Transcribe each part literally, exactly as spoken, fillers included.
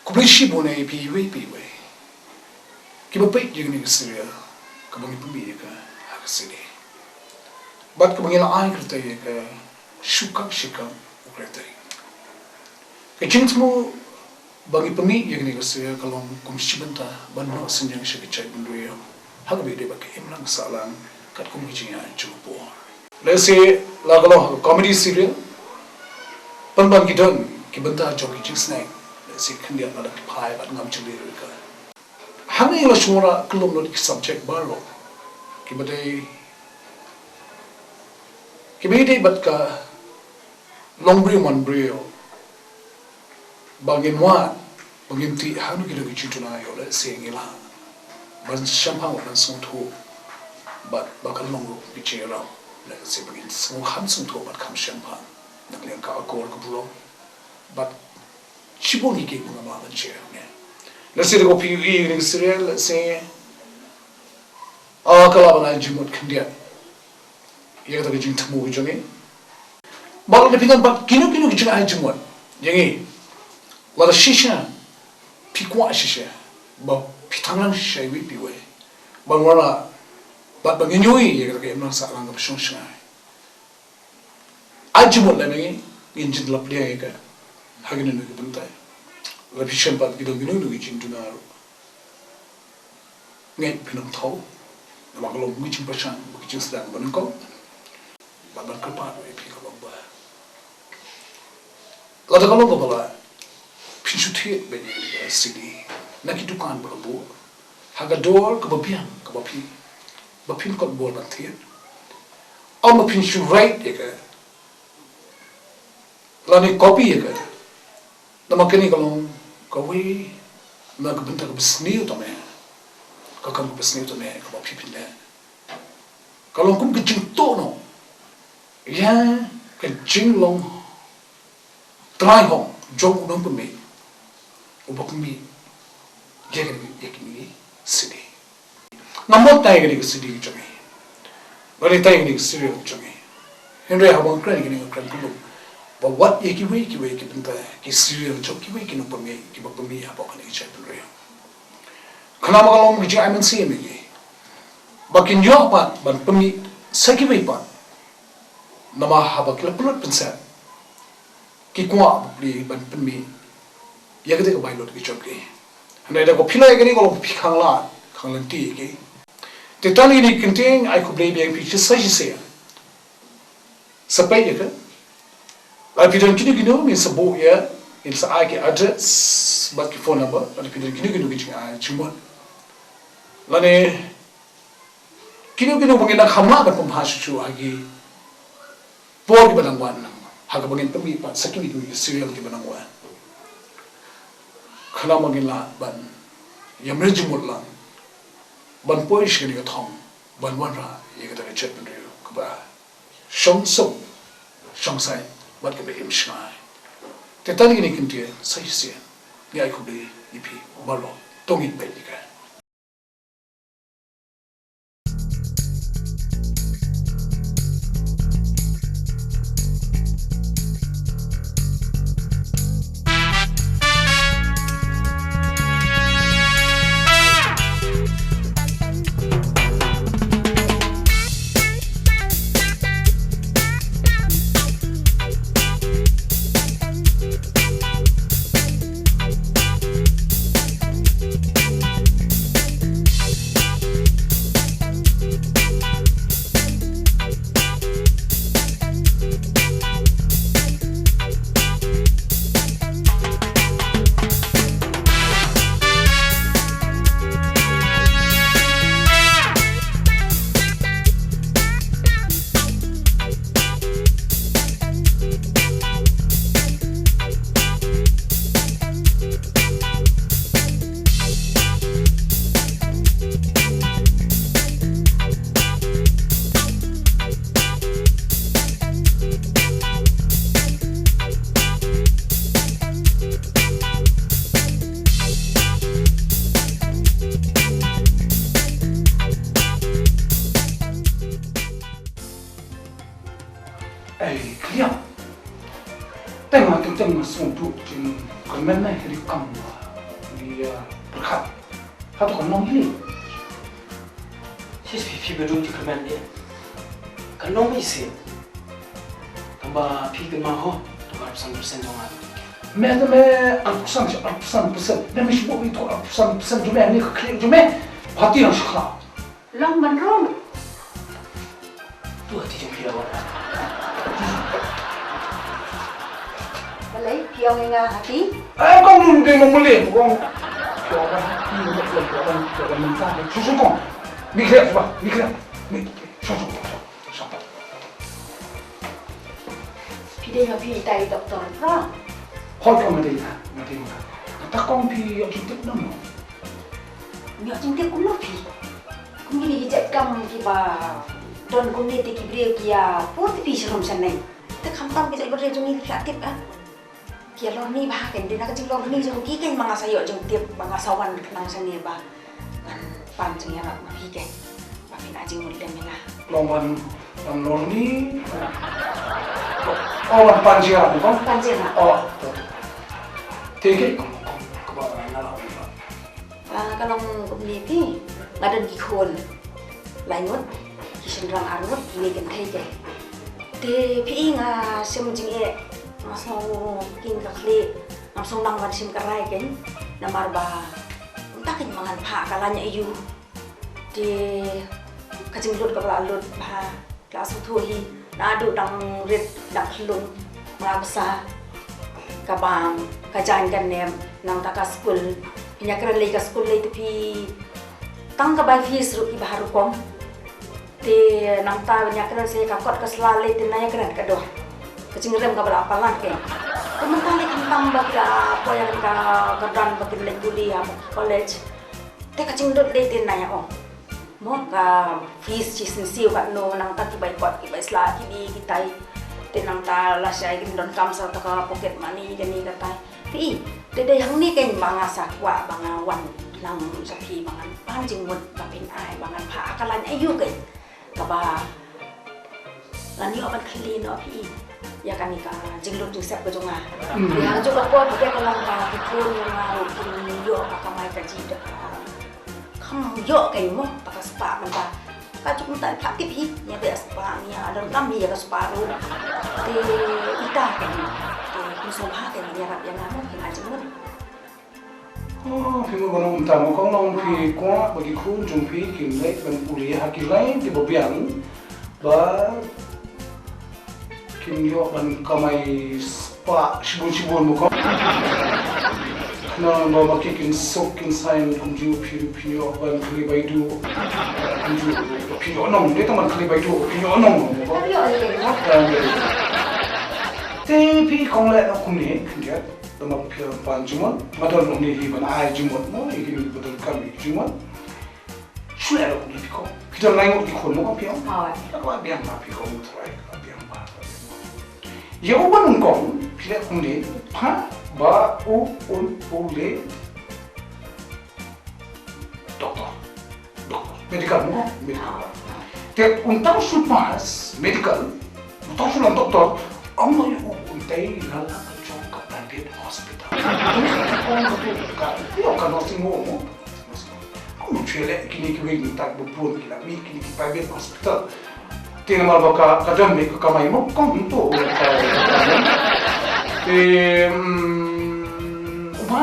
Khublei shibun ïa phi iwei pa iwei kiba peit ïa kane ka serial kaba ngi pynmih ïa ka ha ka side bad kaba ngi la ai kyrteng ïa ka Shu Kak Shi Kak U Kren Tarik. Ka jingthmu ba ngi pynmih ïa kane ka serial ka long kum shi bynta ban noh synñiang sha ka jaitbynriew ha kaba ïadei bad ka imlang sahlang katkum ka jingïaid jong ka por. Lehse la ka long ha ka comedy serial, pynban ki don ki bynta jong ki jingsneng, lehse khyndiat la da ki phai bad ngam jylliew ïa ka. Hangne la shu wanrah kyllum lut ki subject baroh kiba dei, kiba ïadei bad ka longbriew manbriew, ba ngin wad, ba ngin tih hangno ki don ki jingduna ïoh lehse ngi lah ban shemphang, ban sngewthuh bad ba kan long ruh ki jingïarap, lehse ba ngin sngewkham sngewthuh bad kham shemphang na ka liang ka akor ka burom bad shibun ki kiei kiei ba ngam lah ban share hangne. Lehse da kaba phi ïohi ïa kane ka serial, lehse, ah, ka lah ban ai jingmut khyndiat ïa kata ka jingthmu ka jong ngi. Bad lada phi don pat kino kino ki jingai jingmut ïa ngi, lada shisha phi kwah shisha ba phi thangrang shisha iwei pa iwei ban wanrah bad ba ngin ïohi ïa kata ka imlang sahlang kaba shong shngaiñ, ai jingmut lem ïa ngi, ngin jin lap liang ïa ka ha kino kino ki bynta. Lada phi shem pat ki don kino kino ki jingduna ruh, ngeit phin ym thaw, namar ka long ka jingpyrshang bad ka jingsdang ba nyngkong. Bad ban kyrpad ïa phi ka long ba lada ka long kaba lah, phin shu thied beit ïa ka CD na ki dukan ba la buh ha ka dor kaba biang kaba phi, ba phin kot bor ban thied. Ym ba phin shu reit ïa ka lane copy ïa ka. Namar kane ka long kawei na ka bynta kaba sniew tam eh, ka kam kaba sniew tam eh kaba phi phin leh. Ka long kum ka jingtuh noh ïa ka jinglong trai hok jong u nongpynmih uba pynmih ïa kane, ïa kine ki CD. Ngam mut tang ïa kane ka CD ka jong ngi, lane tang ïa kane ka serial ka jong ngi. Hynrei haba nga kren ïa kane nga kren kyllup ba wat ïa kiwei kiwei ki bynta ki serial jong kiwei ki nongpynmih kiba pynmih hapoh kane ka jaitbynriew. Khnang ba ka long ka jingai mynsiem ïa ki ba kin ïoh pat ban pynmih sa kiwei pat. Namar haba ki la pynlut pynset, ki kwah bapli ban pynmih ïa kata ka bai lut ka jong ki. Hynrei da kaba phi la ïa kane ka long ba phi khang lad khang lynti ïa ki. Te tang ïa kine ki kyntien ai khublei biang ïa phi shisha shisha. Sa peit ïa ka. Lada phi don kino kino ngin sa buh ïa, ngin sa ai ki address bad ki phone number lada phi don kino kino ki jingai jingmut. Lane kino kino ba ngin nang kham lah ban pynbha shuh shuh ha ki por kiba nang wan, ha kaba ngin pynmih pat sa kiwei kiwei ki serial kiba nang wan. Khnang ba ngin lah ban ïamir jingmut lang ban poi sha kane ka thong ban wanrah ïa kata ka jaitbynriew kaba shong suk shong saiñ bad kaba im shngaiñ. Te tang ïa kine ki kyntien sa shisien ngi ai khublei ïa phi baroh, to ngin peit ïa ka. Ei, kliang. Teng ma teng teng ma sngewthuh jingkmen na hi kam wa. Ïa, pyrkhat. Hato kan long ïa. Sis phi phi ba dum jingkyrmen ïa. Kan long ïa sis. Tangba phi kynmaw ho, tangba arphew san percent jong nga. Me, me, arphew san, arphew san percent. Me, me shibun ito arphew san percent jong me, ne ka khlieh jong me. Ba ti nang shakha. Long ban rung. Tu hati jong phi awak. Balei phi ong ïa nga hati? Eh, kong nun dei nong mele, kong. Phi ong hati, phi ong, phi ong, phi ong, phi ong, phi ong. Shu, shu, kong. Mi khlem, shu, mi khlem. Mi, shu, shu, shu, shu. Phi dei ma phi tai doktor, ha? Hoi kong, nga dei, nga dei ma. Kata kong phi ïoh jingtip nang mo. Ïoh jingtip kumno phi? Kum kine ki jait kam kiba don kumne te ki briew ki ïa pur te phi sharum shaneng. Te khamtam ki jait briew jong ngi ki la tip, ah. Ki ïa lorni bha kein, dei na ka jinglorni jong ki kein ma nga sa ïoh jingtip, ba nga sa wan khnang shane ba ngan pan jingïarap ma phi kein. Ba phin ai jingmut lem ïa nga. Long ban, ban lorni. Oh, ban pan jingïarap, ban? Pan jingïarap. Oh, to, to. Te kein, kong, kong, kaba nga la ong ba. Ah, ka long kumne phi, nga don ki khun lai ngut, ki shynrang ar ngut, kine kynthei kein. Te phi i nga shem jingeh, nga sngew king ka khlieh, ngam sngew nang ban shim ka rai kein, namar ba kumta kein ma ngan phah ka lain aïu. Te ka jinglut kaba la lut bha. Ka la sngewthuh hi, naduh dang rit, dang khlung, nga bsa, ka bam, ka jaiñ ka nep, nangta ka skul, phin ïakren lei ka skul lei te phi, tang ka bai fees ruh kiba ha rukom. Te nangta ban ïakren sa ïa ka kot ka sla lei te na ïakren ka dor. Ka jingrem kaba la palat kein. Te mynta lei khamtam ba ki la poi ïa ka, ka don ba kin leit pule ha college. Te ka jinglut lei te na ïa ong. Mo ka fees shisien siew katno, nangta ki bai kot, ki bai sla, ki dei, ki tai. Te nangta lashai kin donkam sa ta ka pocket money, kane katai. Phi i, te dei hangne kein ba nga sa kwah ba nga wan nang sha phi ba ngan pan jingmut ba phin ai, ba ngan phah ka lain aïu kein. Kaba ngan ïoh ban kylli noh phi ïa kane ka jinglut jingsep ka jong nga. Hmm. Ïa ka jong ka por ba ka long ba ki khun jong nga ruh kin ïoh ka kamai kajih da ka kham ïoh kein mo, ba ka spah mynta. Ka jong mynta ka tip hi, ïa ka spah, ïa ka donkam hi ïa ka spah ruh. Te ita kein, te kin sngewbha kein ïarap ïa nga mo, kin ai jingmut. Oh, phi mut ban ong kumta mo, kong, long phi kwah ba ki khun jong phi kin leit ban pule ha ki lain kiba biang ba kin ïoh ban kamai spah shibun shibun mo, kong. Khnang ba ma ki kin suk kin saiñ kumjuh phi ruh phin ïoh ban khlei baiduh. Kumjuh phin ïoh nong, dei tang ban khlei baiduh phin ïoh nong mo, kong. Phin ïoh nong. Te phi kong leh noh kumne khyndiat. Lada phi pan jingmut, nga don hangne hi ban ai jingmut mo, ïa kine kiba donkam ïa jingmut. Shu leh ruh kumne phi kong. Phi don lai ngut ki khun mo kong phi ong? Hooid. Ka la biang bha phi kong, u Trai, ka la biang bha. Ïa u ban ong kong, phi leh kumne, phah ba u un pule doktor. Doktor. Medical mo, medical. Te un tang shu pass medical, un tang shu long doktor, ym noh ïa u un tei la la ka jong ka private hospital. Ka, ïa ka nursing home mo. Ym shu leh kine kiwei mynta ba bun ki la mih kine ki private hospital. Te namar ba ka, ka don beit ka kamai mo, kong to. Te, mm, u ba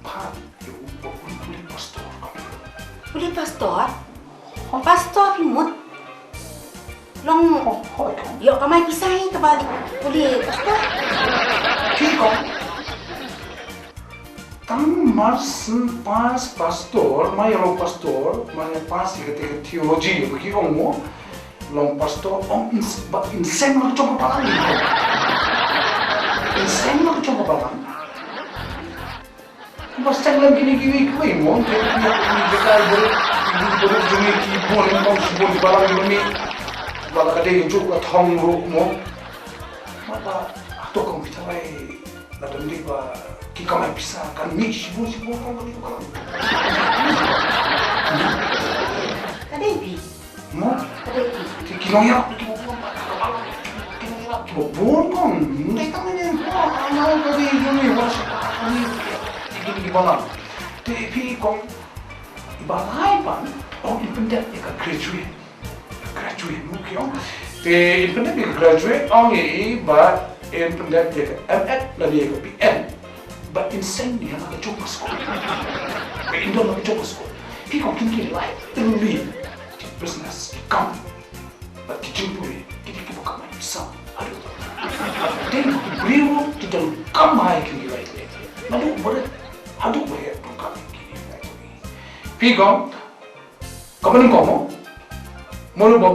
Pha, ïa u ba un pule pastor ka. Pule pastor? Pastor phi mut? Long, oh, hooid kong. Ïoh kamai pisa hi kaba pule pastor. Phi kong. Tang mar shu pass pastor, mar ïa long pastor, mar ïa pass ïa kata ka theology ba ki ong mo. Long pastor, ong in, ba in seng la ka jong ka balang. In seng la ka jong ka balang. Ba seng lem kine kiwei kiwei mo, kine kiwei kiwei jaka baroh, kiwei baroh jong ngi ki bun, ong shibun ki balang jong ngi. Ba la ka dei ka juk ka thong ruh mo. Ba, ba, hato kong phi tharai lada ym dei ba ki kamai pisa kan mih shibun shibun kong kane ka balang. Ka dei phi. Mo? Ka dei phi. Ki, ki nongïarap ki bun, ki nongïarap ki bun kong. Dei tang ne, mo, ano ka dei jong ngi, wa sa ka ni. Kine ki balang. Te phi kong, i ba lai pat ong in pyndep ïa ka graduate. Graduate mo ki ong. Te in pyndep ïa ka graduate ong ïa i ba in pyndep ïa ka M.Ed lane ïa ka B.Ed. Ba in seng ïa la ka jong ka skul. Ba in don la ka jong ka skul. Phi kong, kine ki lai tylli ki business ki kam. Bad ki jingpule, ki dei kiba kamai pisa haduh. Bad dei ki briew ruh ki donkam ha ïa kine ki lai tylli. Naduh ba rit haduh ba heh donkam ïa kine ki lai tylli. Phi kong, kaba nyngkong mo, mano ba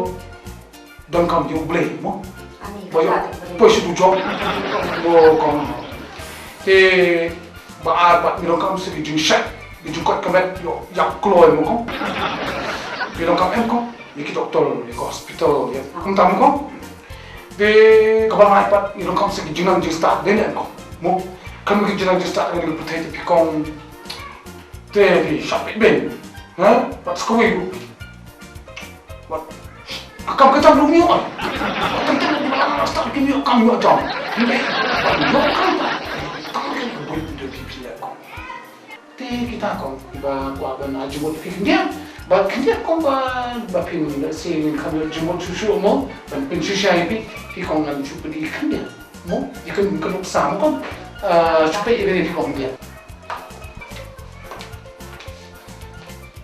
donkam ïa U Blei mo? Ani, ba ïoh poi sha u jong. Mo kong. Te ba ar pat ngi donkam sa ki jingshait, ki jingkoit ka met, ïoh ïap kloi mo kong. Ngi donkam em kong. Ïa ki doktor, ïa ki hospital, ïa kumta mo kong. Te kaba lai pat ngi donkam sa ki jingnang jingstad, dei ne em kong? Mo, khlem ki jingnang jingstad ha kane ka pyrthei te phi kong. Te phi shah peit beiñ. Ha? Pat sa kawei ruh. Wat. Ka kam ka jam ruh ngi ïoh. Wat, tang tang ruh ba lang stad ki ïoh kam ïoh jam. Ngi dei. Wat ïoh kam. Tang tang ruh ba ïoh phi phi ïa kong. Te kita kong, ba kwah ban ai jingmut phi khyndiat. Ba khyndiat kong ba, ba phin, lehse ngin kham ïoh jingmut shuh shuh mo, ban pynshisha ïa phi, phi kong ngan shu pynïaid khyndiat. Mo, ïa kane ka nuksa mo kong. Ah, shu peit ïa kane phi kong khyndiat.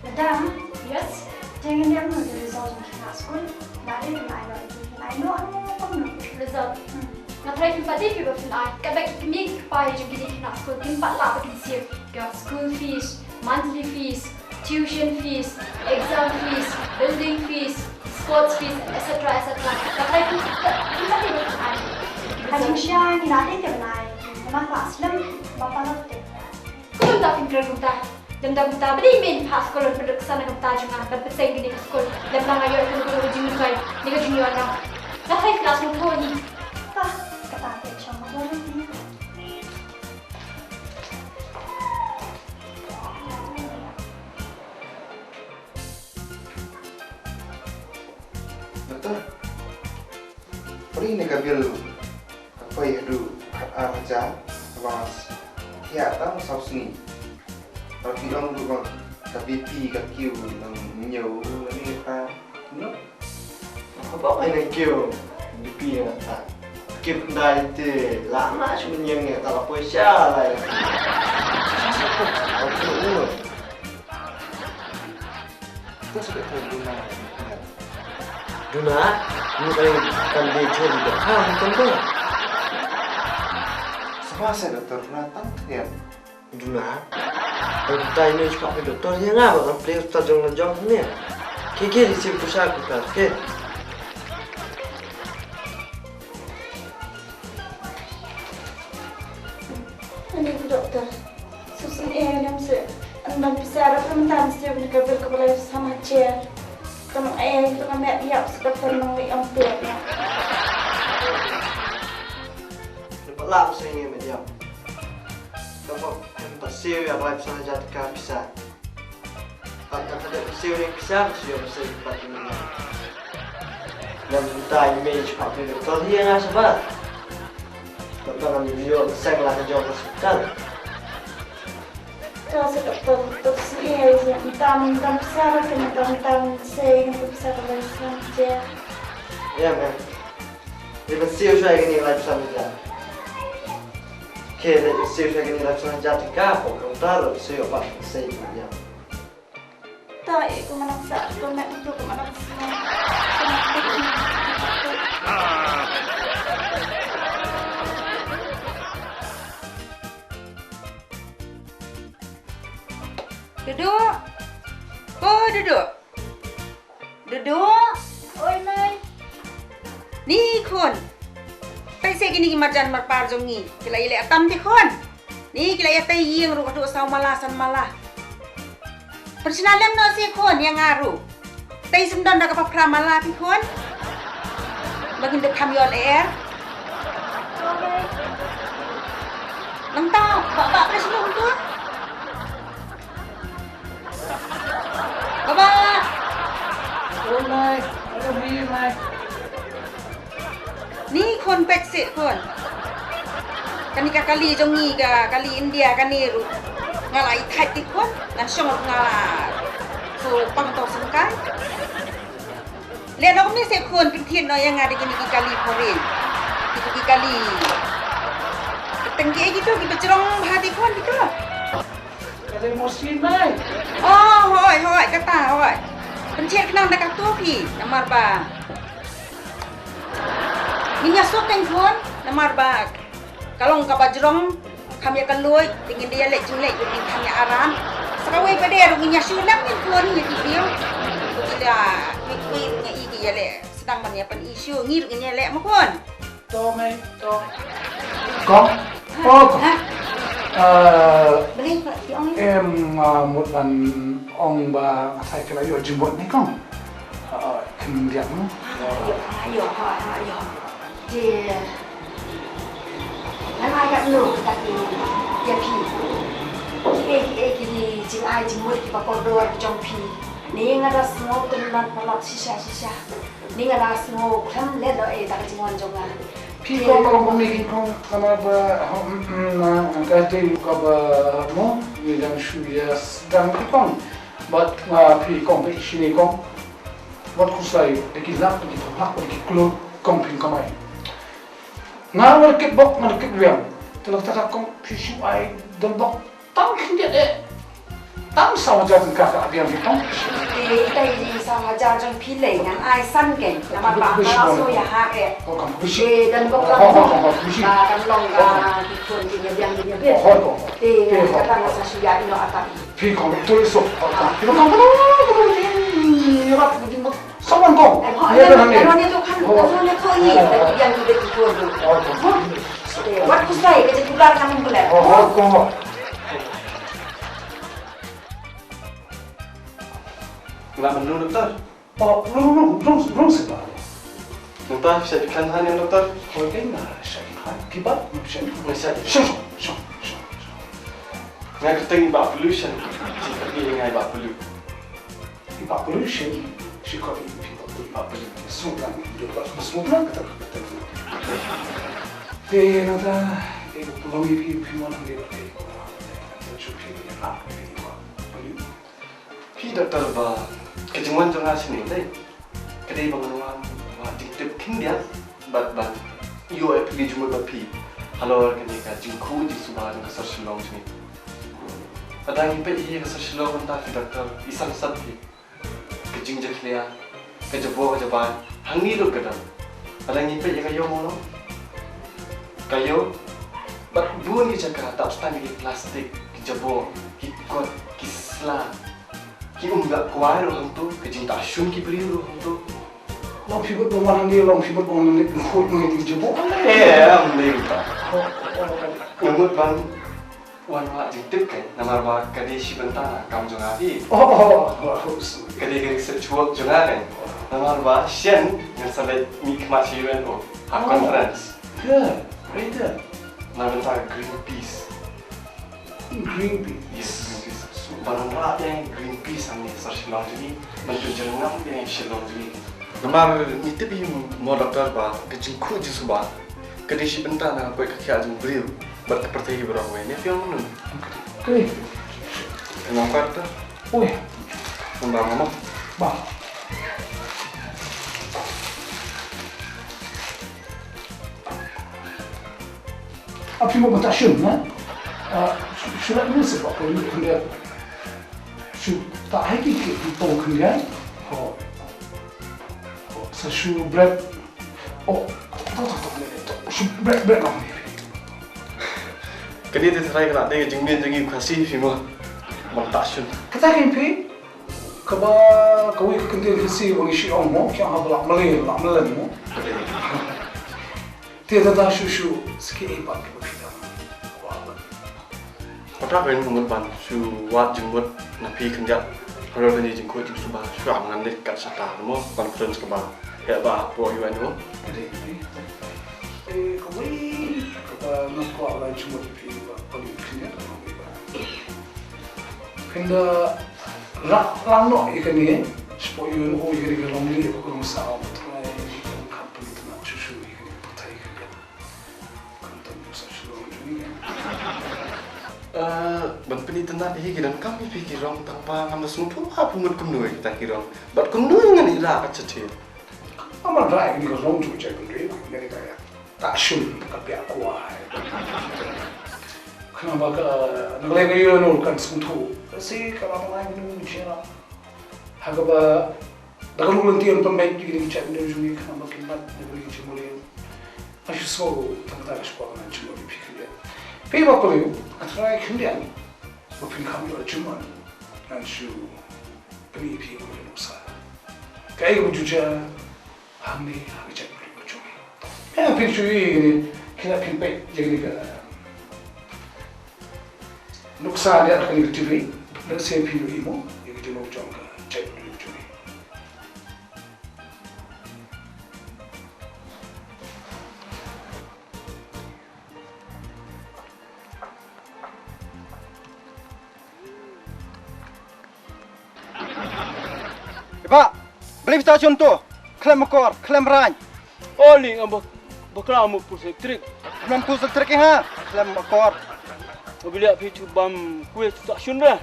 Madam, yes? Te ngin ïa mut result jong ki khynnah skul. Nalor ban ai noh, ban ai noh, ano, kong noh. Result. Hmm. Nga tharai kim pat dei phi ba phin ai. Katba ki kmie ki kpa jong kine ki khynnah skul kim pat lah ba kin siew. Ki school fees, monthly fees, tuition fees, exam fees, building fees, sports fees, et cetera, et cetera. Nga tharai kim pat, kim pat dei ba phin ai. Ha jingshisha ngi la dei te ban ai. Namar ka slem ba palat te. Kumta phin kren kumta. Lem da kumta, ba dei mei pha skul ban pynriksa na ka bynta jong nga, ban pynseng kane ka skul. Lem da nga ïoh kano kano ka jingmyntoi ne ka jingïoh nong. Nga tharai phi la sngewthuh hi. Bah, kata te chong ma bor hi. Doktor, phi ne ka bill ka poi haduh khat ar hajar, ka ba thiah tang saw sngi. Ba phi ong ruh ba ka B P ka kiew nang ñiew lane ka, no? Ka ba ai nang kiew B P nga ta. Kip dai te la ma shu ñiew ngi ta la poi sha lai. Sa sa ko. Au ko. Te sa ka duna. Duna, ni ka kan de jhur de. Ha, ni kan de. Saba sa doktor duna tang tian. Duna. Ang tai ni spak doktor ïa nga ba kan play star jong la jong ni. Ke ke di sim pusa ku ka ke. Ani doktor, susn e nem se, an ban pisa ra pun tan se ne ka bil ka balai sama che. Kam e to kam ya se doktor nang wi am pe. Ne pala se ngi mediam. Ka ba ta se ya balai pisa ja ka pisa. Pat ka kata ka siew ïa ka pisa, ka siew ka siew pat ka mynta. Lem mynta i mei shu pat ka doktor ïa nga shabar. Doktor ngam ïoh seng la ka jong ka hospital. Ka sa doktor, doktor siew ïa mynta mynta pisa la ka mynta mynta siew ïa ka pisa ka la sa je. Ïa me. Ïa ka siew sha ïa ka ni la pisa mynta. Ke la siew sha ïa ka ni la pisa mynta ka ko doktor siew pat siew ïa. Ta e ko manak sa ko mek tu ko manak sa. Duduk. Ko duduk. Duduk. Oi mei. Ni khun. Peit seh kine ki marjan marpar jong ngi. Ki la ïaleh tam te khun. Ni ki la ïatei ïing ruh haduh saw mala san mala. Pynshna lem noh seh khun ïa nga ruh. Tei sngewdon da kaba phra mala phi khun. Ba ngin dep kham ïoh lyer. Nangta ba ba pynshna khun tu. Baba. Oh mai, oh mai, mai. Ni khun peit seh khun. Kane ka kali jong ngi ka kali India kane ruh. Nga la i thait ti khun, ngan shong ruh nga la. So pang to sngewkai. Leh noh kumne se khun, pynthied noh ïa nga da kine ki kali phorin. Kine ki kali. Teng ki ei kito, kiba jrong bha ti khun kito. Ka dei mosquito nai. Oh, hooid, hooid, kata, hooid. Pynthied khnang da kato phi, namar ba ngin ïa suk teng khun, namar ba ka long kaba jrong, kham ïa ka luid, te ngin da ïaleh jingleh, te ngin kham ïa aran. Sa kawei pat de ruh ngin ïa shu lap ngin khun ïa ki briew. Ki la, ki kwah nga i ki ïaleh, sdang ban ïa pyn-i shuh, ngi ruh ngin ïaleh ma khun. To, mei, to. Kong? Oh, kong. Ha? Eh, Balei, Pak, ki ong? Em, nga mut ban ong ba nga sa ïa ïoh jingmut ne, kong. Eh, khyndiat mo. Ïoh, ïoh, ïoh, ïoh. Te, ngan ai katno kata ki ïa phi. Kiei kiei ki jingai jingmut kiba kordor jong phi. Ne nga da sngew kynmaw palat shisha shisha. Ni nga la sngew khlem leh noh ïa ka jingwan jong nga. Phi kong kong kong ni kong namar ba, hmm, hmm, na ka dei ka ba mo ni dang shu ïa sdang ki kong. But nga phi kong phi shini kong. Wat khuslai da ki lak da ki thong lak da ki klur kong phi kamai. Nga nga kit bok nga kit riam. Te lak ta ka kong phi shu ai don bok. Tang khyndiat eh. Tang saw hajar tyngka ka biang hi tang. Eh, ita i saw hajar jong phi lei ngan ai san kein. Namar ba nga la shu ïa ha eh. Oh, kam bishi. Eh, don bok lang. Oh, oh, oh, bishi. Ba kan long ka ki khun ki ïa biang ki ïa biang. Oh, oh, oh. Eh, kata nga sa shu ïa ino ata. Phi kong tu so. Oh, kam. Phi kong. Ïa, Someone go. Eh, ho, ïa, eh, ïa, ïa, ïa, tu kan, oh, tu kan, tu ni, oh, ïa, oh, ïa, ïa, ïa, tu, tu. Oh, tu. Eh, wat khuslai, ka jingkular ka mengkular. Oh, oh, oh. Nga menu doktor. Oh, no, no, no, wrong, wrong sih, Pak. Doktor, saya ikan han yang doktor. Oh, ini lah, saya ikan. Kibat, saya ikan. Saya ikan. Sure, sure, sure, sure, sure. Nga kata ni bak pollution. Saya pergi dengan bak pollution. Evaporation, shi khot ïa phi ba evaporation. Smooth lang, dei ba smooth lang kata kata. Te nangta, eh, long ïa phi, phi mon hangne ba, eh, phi doktor ba, ka jingwan jong nga shane dei. Ka dei ba ngan wan wad jingtip khyndiat bad ban ïoh ïa phi jingmut bad phi halor kane ka jingkhuid jingsuba jong ka sor Shillong jong ngi. Lada ngi peit ïa ka sor Shillong mynta phi doktor, i sangsat phi. Ka jingjakhlia, ka jabor ka jabai, hangne ruh ka dang. Lada ngi peit ïa ka ïew Mawlong, ka ïew, bad bun ki jaka dap stang ïa ki plastik, ki jabor, ki kot, ki sla, ki um da kwai ruh hangto, ka jingtah shun ki briew ruh hangto. Long phi bad ba wan hangne, long phi bad ba wan hangne, phi khuid ngi ki jabor. Eh, am dei ta. Nga mut ban wan wad jingtip kein, namar ba ka dei shi bynta na kam jong nga hi. Oh, oh, oh, oh, oh. Ka dei ka research work jong nga kein. Namar ba shen ngan sa leit mih khmat sha U N O ha conference. Good, very good. Na bynta Greenpeace. Greenpeace. Yes, Greenpeace. Ba ngan rah ïa Greenpeace hangne sha Shillong jong ngi, ban pynjyrngam ïa Shillong jong ngi. Namar ngi tip hi mo doktor ba ka jingkhuid jingsuba ka dei shi bynta na ka koit ka khiah jong u briew bad ka pyrthei baroh kawei. Ne phi ong kumno? Ka dei. Nga ong kata. Oi. Ong ba mama. Ba. Ap phi mo mynta shun na. Ah, shu, shu leh mynta shu ba phi mo mynta. Shu ta hai ki ki tong khyndiat. Ho. Sa shu bret. Oh, to, to, to, to, to, shu bret, bret lang. Kane te trai ka la dei ka jingmien jong ngi Khasi phi mo. Ban ta shun. Kata kein phi, kaba, kawei ka kyntien Khasi ba ngi shu ong mo, ki ong ha ba lak mlien, lak mlien mo. Te ta ta shu shu, sa kiei pat kiba phi dang. Kata ka ïa nga mut ban shu wad jingmut na phi khyndiat. Halor kane jingkhuid jingsuba shu am ngan leit kat shata mo conference kaba heh ba hapoh U N O. Dei, dei, dei. Eh, kawei kaba nga kwah ban jingmut ïa phi ba kawei khyndiat kaba phi ba. Phin da rah lang noh ïa kane shapoh U N O ïa kane ka longleh ba ka long saw ba trai ka long khat ba ngi tnat shuh shuh ïa kane ka pyrthei khyndiat. Khamtam ïa ka sor Shillong jong ngi. Eh, Ban pyni tynnat hi ki donkam ïa phi ki rong tang ba ngam da sngewthuh ha phi mut kumno ïa kita ki rong. Bad kumno ngan ïa la ka chathi. Amar dra ïa kane ka rong jong ka jaitbynriew, ïa kane ka ïa. Ta shun ka pia kwai. Khnang ba ka na ka liang ka ïoh noh kan sngewthuh. Ka si ka la ma ngai mynnu jia. Ha kaba da ka rung lynti yn pynbeit ïa kine ki jaitbynriew jong ngi khnang ba kin bat na ka liang jingmut. Nga shu sngew tang kata ka shu kwah ngan jingmut ïa phi khyndiat. Phi ba pyrshah, nga tharai khyndiat ba phin kham ïoh jingmut. Ngan shu pyni ïa phi ïa ka nuksa. Kaei kaba ju jia hangne ha ka jaitbynriew ka jong ngi. Ïa phi shu ïohi ïa kane, khie phin peit ïa kane ka nuksa ne ha kane ka T V. Lehse phi ïohi mo ïa ka jinglong jong ka jaitbynriew ka jong ngi. Eba, balei phi ta shun to? Khlem akor, khlem rain. Oli nga ba bakla mo pus elektrik. Khlem pus elektrik ha, khlem akor. Nga bilia phi chu bam kue chu ta shun re.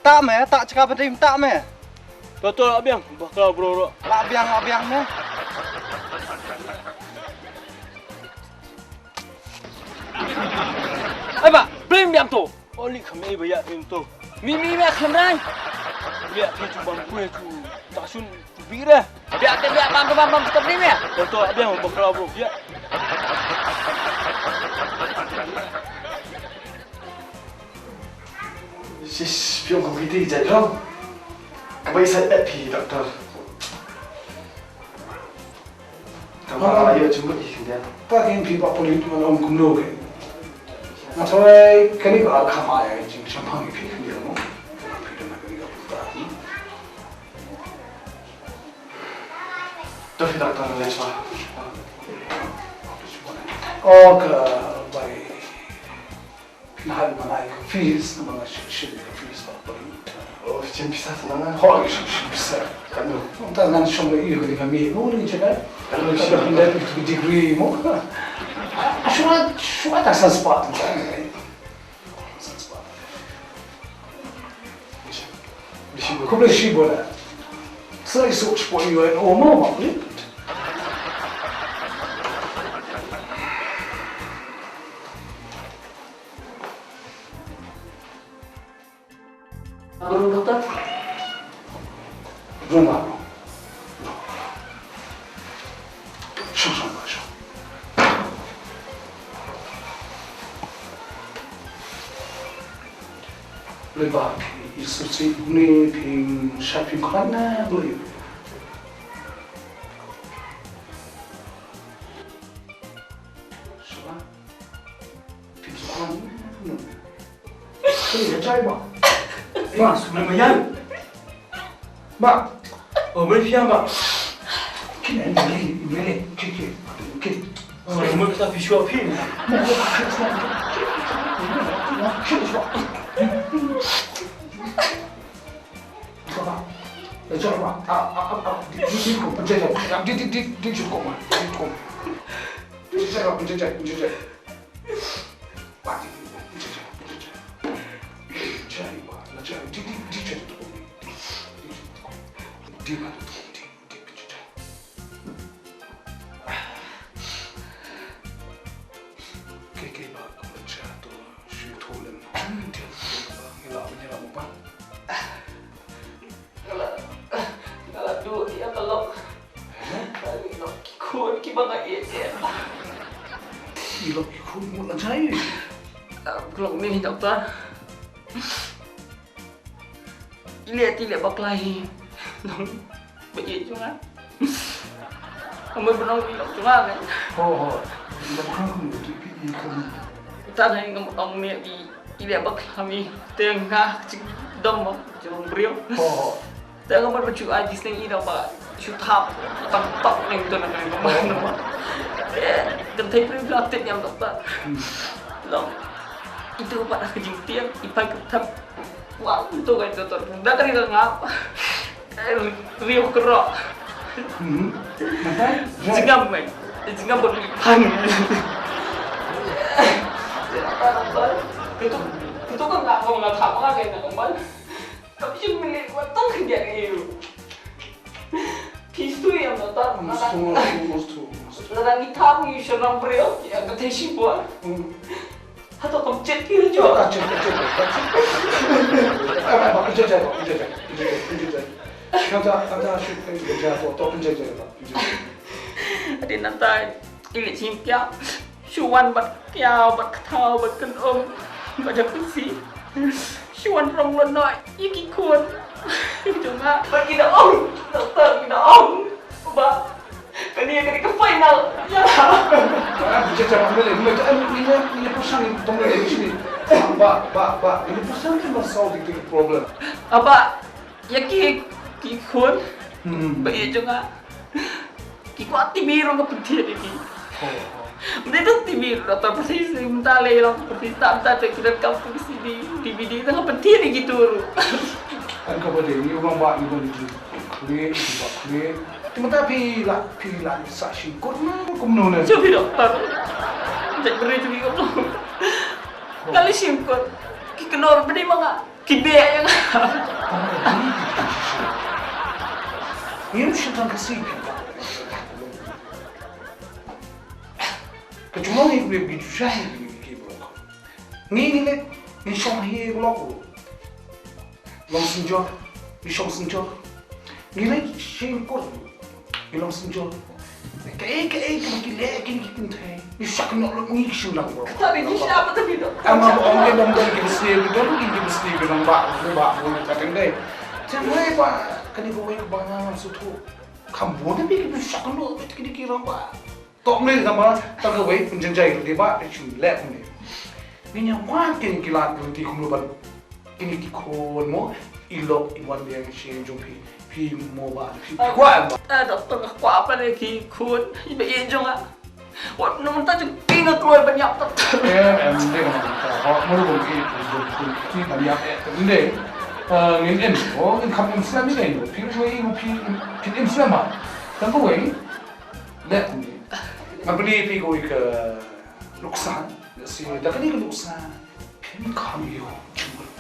Ta me, ta chaka ba dim ta me. To to abiang bakla bro ro. La biang, la biang me. Ai ba, blim biang to. Oli kham ei ba ïa phim to. Mi mi me kham rai. Ïa phi chu bam kue chu ta shun chu bi re. Ïa te ïa bam bam bam stop ni me. To to ïa bam bam kra bro ïa. Shish, phi ong ko kiti jai dong. Ka bai sai phi doctor. Tang ba la ïoh jingmut ïa khyndiat. Ta kin phi ba poli tu ong kumno ke. Nga tharai kane ka ar kham ai jingshemphang ïa phi khyndiat mo. Phi don ha kane ka bynta. To phi doctor leit shuwa. Oh, ka bai. Phi hap ban ai ka fees, namar nga shu shim ka fees ba phi. Oh, shim pisa sa nga. Hooid, shim, shim pisa. Katno? Mynta ngan shong ïa ka ding kami. Mo ni check ai. Katno shim? Ka ding degree mo. Ah, shuwa, shuwa ta san spot. San spot. Khublei shibun. Sa i sok spot ïa u mo ma. Rung doktor. Rung ma. Shong, shong, shong. Leba, i susi ni ping shaping kona beli. Shaba. Ping kona. Hey, ya chai ba. Ba, sunai mayan. Ba. Oh, boleh siang, ba. Kini ni, ni, ni, kini, kini. Oh, semua kita visual film. Ke ke ba ka pynshah to shu tholen. Ngi la ngi la mo ba. Nga la nga la duh ïa ka lok. Ka lok ki khun kiba nga ïeit ïa. Ki lok ki khun mo la jai. Ka lok ni doktor. Ile ti le bakla hi. Nong ba ye jong nga. Amoi ba nong ile jong nga. Ho ho. Ile bakla hi. Ta ngai ngam ong ne i ile bakla mi. Te nga chik dom mo jong brio. Ho ho. Te ngam ba chu ai dis neng i dom ba. Chu thap tang tok neng to nang ngam ba. Te kan thei pri bla te nyam dok ta. Long. Itu ba ka jing tiang i pai ka thap. Wah, untung aja tuh. Dah kali dah ngap. Eh, riuh kerok. Hmm. Apa? Jengam, man. Jengam buat pan. Itu, itu Tu kan nga kong na thap nga kena kong ban. Tapi shu mili wa tang khyndiat ngi yu. Phi sui am na ta. Must to, must to, must to. Lada ngi thap ngi shu rang briew ya ka te shi bor. Hmm. Hato kam chet phi jo. Ka chet, ka chet, ka chet. Ah, ba, ba, enjoy, enjoy, enjoy, enjoy, enjoy. Kata, kata shu enjoy, to, to enjoy, enjoy, enjoy. Adi nanta. Ili chim pia. Shu wan bad pia, bad kata, bad kan um. Bad jacuzzi. Shu wan rong lo noi. Iki kun. Cuma. Bad kita um. Doktor kita um. Ba. Kani kani ke final. Ya. Ah, bicara macam ni, ni ni ni ni pasang ni tong ni sini. Ba, ba, ba. Ini pasang ni masal di problem. Apa? Ya ki, ki khun. Hmm. Ba ïeit jong nga. Ki kwah timi ruh nga pynthied ïa ki. Oh, oh. Mynta tu timi ruh ta pyrthei sini mynta lei long pyrthei ta mynta te ki donkam tu sini D V D ta nga pynthied ïa ki tu ruh. Kan ka ba dei ni u long ba ni ba ni. Klik, ba klik. Te mynta phi la, phi la sa shi kot na kumno na. Shu phi doktor. Jek beri tu ki kumno. Kali shi kot. Ki kynnoh ba dei ma nga. Ki beh ïa nga. Ngim shym tang ka sih phi ba. Ka jumong hi bri bi ju shah hi bri ki bro. Ngi ngi le ngi shong hi bro. Long Sinjor, ngi shong Sinjor. Ngi le shin kot. Ngi long Sinjor. Kaei kaei kaba ki leh kine ki kynthei. Ngi shah kynnoh lut ngi ki shu nang bro. Kata ngi shu apa tadi tu? Ama ba ong ngi dang dang ki bsniew ki dang ki bsniew ki nang ba ba ba ka teng dei. Teng wei ba kane ka wei ba nga ngam sngewthuh. Kham bun de ki shu shah kynnoh lut kine ki rang ba. Tok ne tang ba tang ka wei pynjynjai lut de ba shu leh ne. Ngi ïa wan kine ki lad lut ki kumno ban. Kine ki khun mo, i lok i wan biang sha jong phi, phi mo ba, phi kwah em ba. Ah, doktor nga kwah pat ïa ki khun, i ba ïeit jong nga. Wat nang mynta jong phi nga kloi ban ïap doktor. Em, em, dei nga mynta. Hok mo ruh ki jong khun ki ban ïap eh. Em dei. Eh, ngin im, oh, ngin kham im slem ïa ka ïa. Phi ruh phi, phi im slem ba. Tang kawei. Leh kumne. Ngan pyni phi kawei ka nuksa. Lehse da kane ka nuksa. Phin kham ïoh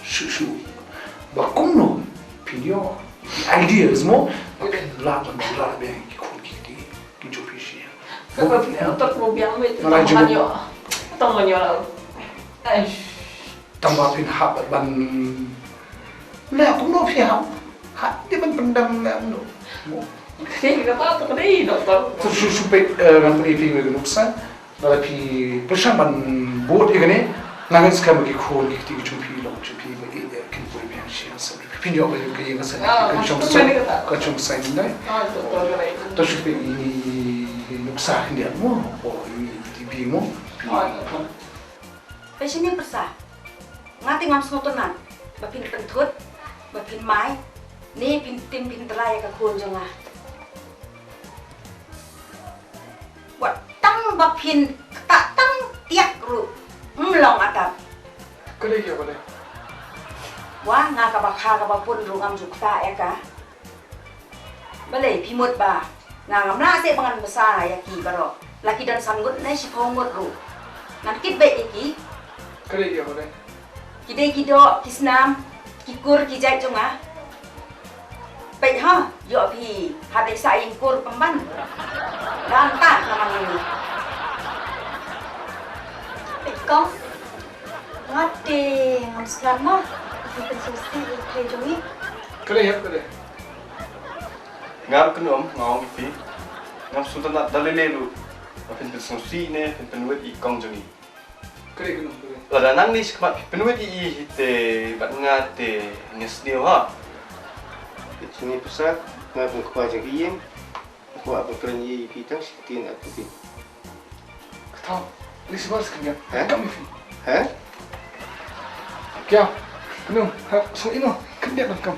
shuh shuh ba kumno phin ïoh ki ideas mo ba phin lah ban wanrah biang ki khun ki kti ki jong phi sha. Ka ba phin ïoh tat mo biang mo ïoh tang ban ïoh. Tang ban ïoh la. Aish. Tang ba phin hap ban leh kumno phi hap. Hap dei ban pyndem leh kumno. Mo. Phi ka ta to ka dei doktor. To shu shu peit, eh, ngan pyni phi ka nuksa. Lada phi pyrshang ban bud ïa kane, nga ngeit skhem ba ki khun ki kti ki jong phi long jong phi ba ïeit ïa kin poi biang sha sha. Phin ïoh ba ïoh ka ïing ka sem, ah, kan shong suk, kan shong saiñ dei. Ah, to, to, to, to. To shu peit ïa ine i nuksa khyndiat mo, o ine i T V mo. Ah, to, to. Peit shane pyrsa. Nga te ngam sngewtynnat ba phin pynthut, ba phin mai, ne phin tim phin tyllai ïa ka khun jong nga. Wat tang ba phin ktah tang tiak ruh. Ym long adap. Ka dei ïa ka dei. Wa nga kaba kha kaba pun ruh ngam ju ktah ïa ka. Balei phi mut ba nga ngam lah seh ba ngan bsa ïa ki baroh. La ki don san ngut ne shiphew ngut ruh. Ngan kit beit ïa ki. Ka dei ïa ka dei. Ki dei ki doh, ki snam, ki kur, ki jait jong nga. Peit ha, ïoh phi, ha dei sa ïing kur pynban. Dan ta namar ngi. Peit kong. Nga te ngam sngewtynnat ma. Phi pynsngewsih ïa ki jong ngi. Ka dei ïa ka dei. Nga ruh kynnoh nga ong ïa phi. Ngam sngewtynnat da lei lei ruh. Ba phin pynsngewsih ne phin pynwit ïa i kong jong ngi. Ka dei kynnoh ka dei. Lada nangne shakhmat phi pynwit ïa i hi te bad nga te nga sniew ha. Phi sngewsih pyrsa nga kum kpa jong ka ïing. Kwah ba kren ïa phi tang shi ktien ap phi. Ka thaw, lei sibal sa khyndiat. Heh? Kam ïa phi. Heh? Kya? Kano? Ha, so ino, khyndiat ban kam.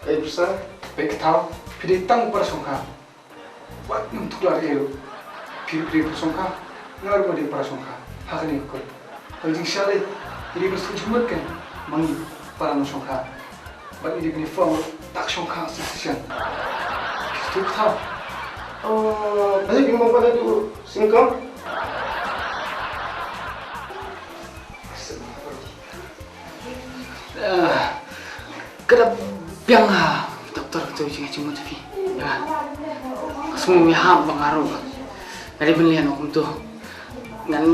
Kai pyrsa? Peit ka thaw, phi dei tang para shongkha. Wat ngam tuklar ïa u. Phi, phi dei para shongkha. Nga ruh nga dei para shongkha. Ha kane ka por. Ka jingshisha lei. Phi dei ban sngewjylliew kan. Ma ngi para nongshongkha. Bad ngi dei ban form tak shongkha association. Ki tu ka thaw. Oh, balei phi ong pat tu sngewkam? Ka da biang ha doktor, ka tu jingmut phi. Ka sngew ïahap ba nga ruh nga dei ban leh noh kumto. Ngan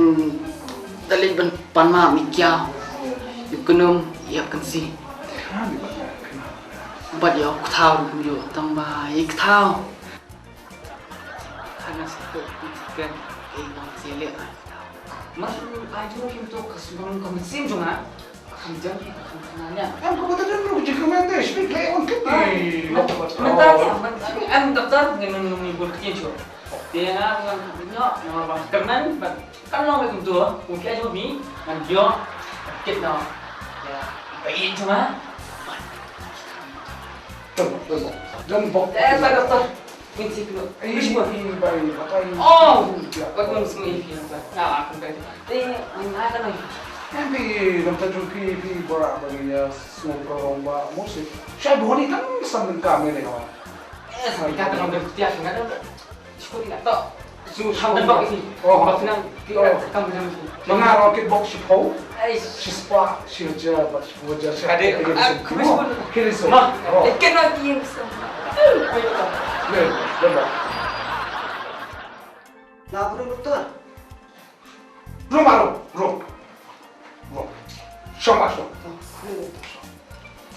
da leit ban pan map ïa ki ïew kynum, ïa ka kansi. Bad ïa u kthaw ruh kumjuh, tang ba ïa u kthaw. Hana sa tu pyntikan ei nong sele. Mas ai jong kim tu ka sumang ka mynsiem jong nga. Kam jam ki kam kena nya. Em ko betul dulu jingkyrmen deh, speak leh on kit. Mentang mentang em doktor ngi nun nun ni bun kin shu. Te nga ngan nyo nyo ba kyrmen ba kan long ba kum tu. Ku ki ai jong mi ngan yo kit no. Ya. Ba in jong nga. Jom bok. Jom bok. Eh, Pak Doktor. Min si klo. Ai, ai, bai, batai. Oh! Wat nung sung i phi, Pak. Nga la kan bai. Te, ang nga kan oi. Em pi, dam ta jung pi, pi bora bari ya, sung ka rong ba, musik. Shai boni tang sam ka me le ho. Eh, sa ka tang bai tiak nga dah. Shukuri nga to. Su shukuri. Bak isi. Oh. Bak sinang. Oh. Kam kam. Manga ro kit bok shipho. Ai. Shispah, shihajar, bak shihajar. Kade, ah, kumis pun. Kiri so. Ma. Oh. Ikan lagi yang sama. Le, le ba. Na apa doktor? Rum, rum, rum. Rum. Shong ba shong.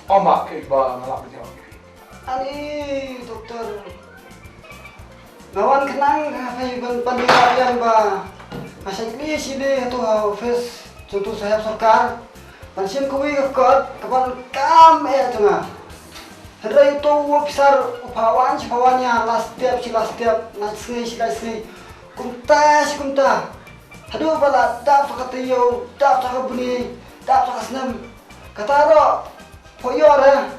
Ong ba ke ba ngalap dia. Ani doktor. Nga wan khnang ha phi ban ban ïa ba nga shait li shi li ha tu ha office jong tu saheb sorkar ban shim kawei ka kot ka ban kam eh jong nga. Hynrei uto u ophisar u pha wan shi pha wan ïa la step shi la step, la sngi shi la sngi, kumta shi kumta. Haduh ba la dap sa ka taïew, dap sa ka bnai, dap sa ka snem. Kata ruh pho ïoh re.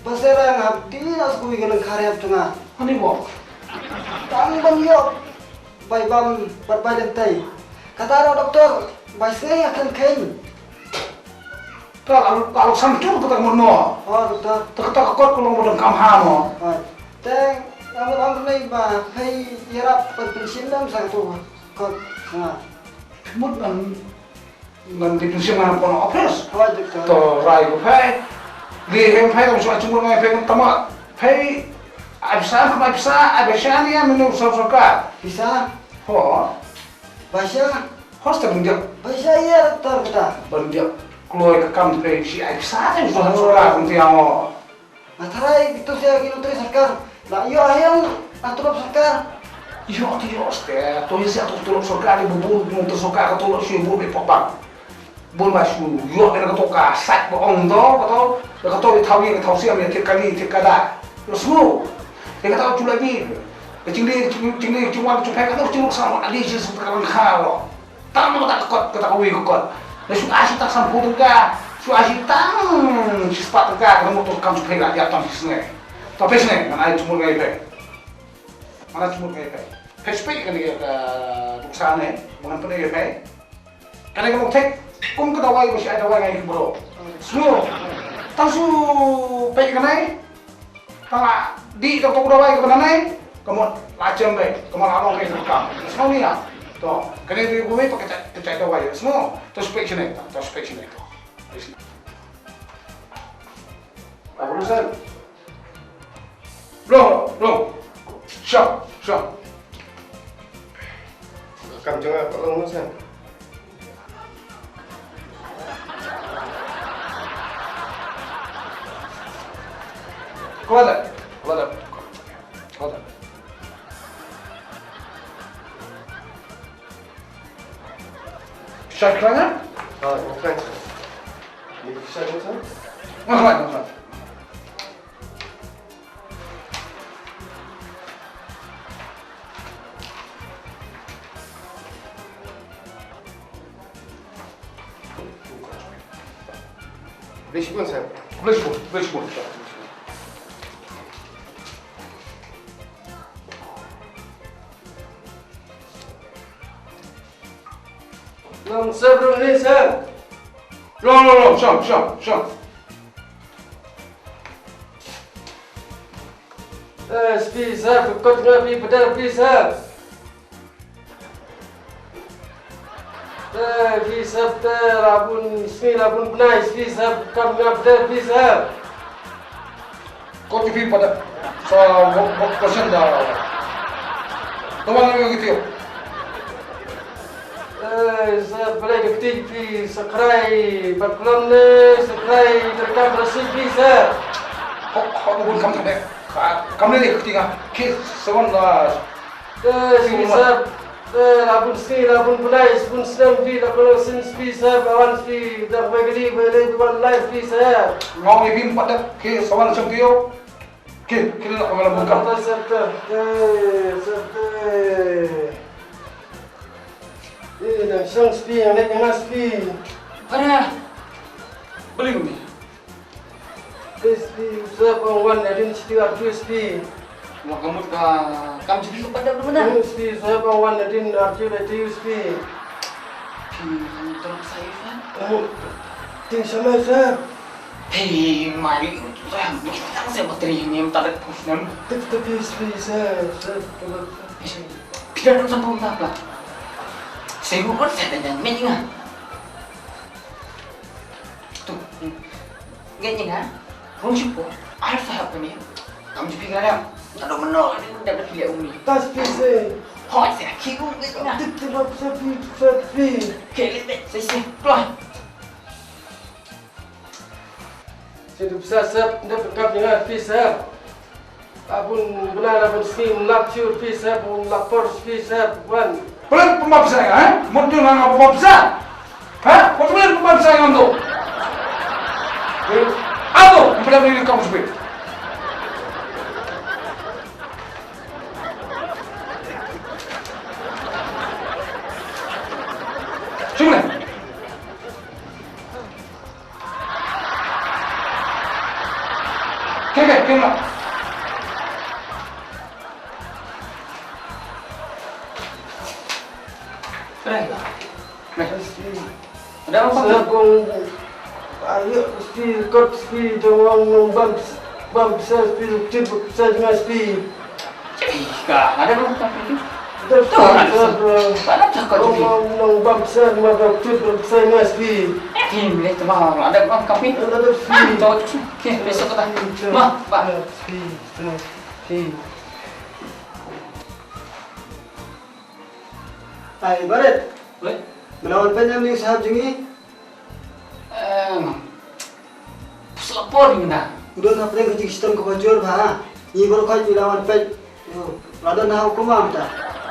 Ba sdang hap dih na skul ka lyngkha rep tu nga. Ani mo. Tang ban ïoh bai bam bad bai lynti. Kata ruh doktor, bai sngew ha khlem kheiñ. Ta la la sam tu kata mo no. Oh doktor. Ta kata ka kot ko long mo dang kam ha mo. Oh. Te nga mut ong kane ba phi ïarap ban pynshim dam sa tu kot nga. Mut ngan Ngan dei pynshim ngan pon office. Hooid doktor. To rai ko phai. Li hem phai kam shu jingmut ngai phai kam tama. Phai ai pisa kam ai pisa ai pisa ni ya menu sa sorkar. Pisa? Ho. Baisa? Hostel ban diak. Baisa ya doktor kata. Ban diak kloi ka kam phai shi ai pisa ni sa sorkar ban tiang. Nga tharai kito sia ki nongtrei sorkar la ïoh ha ïing ha tulop sorkar. Ïoh te ïoh ste, to ïa sia tulop sorkar, di bun nongtrei sorkar ka tulop shu bun be pok bang. Bun ba shu ïoh ïa kato ka sait ba ong to, kato, kato ïa thaw ïa ka thaw siam ïa thied kali thied kada. Ïoh sngew. Ïa kato ka chulai bi. Ka chingli chingli chingwan chungphai kato ka chingluk sam ali shi suk ka rang kha lo. Tang ma kata ka kot, kata kawei ka kot. Na shu ai shi tang sanphew tyngka, shu ai shi tang shispah tyngka, ka mut to kam shu pei la ïap tang shi sngi. To pei sngi, ngan ai jingmut ngai pei. Ngan ai jingmut ngai pei. Pei shu pei kane ka nuksa ne, ba ngan pynlong ïa pei. Kane ka mut thik, kum ka dawai ba shi ai dawai ngai ki bro. Sngew. Tang shu pei kane. Tang la dih tang tuk dawai kaba nanai, ka mut la jem bei, ka mut la long bei ka kam. Sngew ni ya. To, kane dei kawei pat ka jait, ka jait dawai. Sngew, to shu peit shane, to shu peit shane, to. Peit shane. Abu Hussein. Long, long. Shah, shah. Kam jong nga pat long Hussein. Ko la, ko la, ko la. Shah khlaiñ? Ah, khlaiñ. Ni shah khlaiñ? Nga khlaiñ, nga khlaiñ. Blei shibun, sir. Blei shibun, blei shibun. Long, sir, long, ni, sir. Long, long, long, shong, shong, shong. Eh, S P sir, ka kot nga phi, pyndonkam phi sir. Eh, Phi sep te la bun sngi la bun bnai phi sep kam ngap te phi sep. Kot ki phi pat sa bok bok persen da. Tawang ngi ki tio. Eh, sa pele de kti phi sa krai ba klon ne sa krai terkam rasi phi sa. Hok hok bun kam tane. Kam ne ki tinga. Ki sa wan da. Eh, phi sep. Eh, la bun sngi la bun bnai bun snem phi la kolo sin phi sep ba wan phi da ba gli ba le ba wan lai phi sep. Ngau ngi bim pat ki sa wan song kio. Ki ki la ka la bun kam. Sep te. Eh, sep te. Eh, da song spi yang ne ngas spi. Para. Beli ni. Spi, sep ong wan adin siti arju spi. Wa kamut ka kam spi pada mana? Spi, sep ong wan adin arju da ti spi. Phi terus saya kan? Ting sama sep. Hei, mari. Ram, kita saya materi ni minta red pusnam. Tik tik spi sep, sep. Kita nak sampai apa? Saya bukan saya dan yang menengah. Tu. Ngi ngi nga. Rung shu por. Ar sahab kami. Kam ju phi ngadam. Ngadam menol. Ngadam dah pilihan umi. Tas phi se. Hoi se. Ki umi ngi nga. Tik tik rap se phi se phi. Ke le be se se. Keluar. Sing tu besar sep. Nda bekap dengan phi sep. Abun benar abun skim lap ciur pisa bun lapor pisa wan. Pelan pemabsa ya, eh? Mut dengan apa pemabsa? Ha? Kau pelan pemabsa yang tu. Eh, apa? Pelan ini kau sebut. Sini. Kembe, kembe. Ada apa? Sa kong ayo sti kot sti tong ong nong bam bam sa sti sti sa jnga sti. Ih, ka, ada belum tapi tu. Ada tu, ada tu. Ada tu kau tu. Nong bam sa ma bam tu sa jnga sti. Eh, ini tu mah ada belum tapi. Ada sti. Cocok. Okey, besok kita. Ma, pa. Sti. Sti. Ai, Barit. Wei. Melawan penyam ni sahab jingi. Em, pusla por ni na. Udah na pernah kerja sistem kebajur bah. Ni baru kan ilawan pet. Yo, rada na hukum am ta.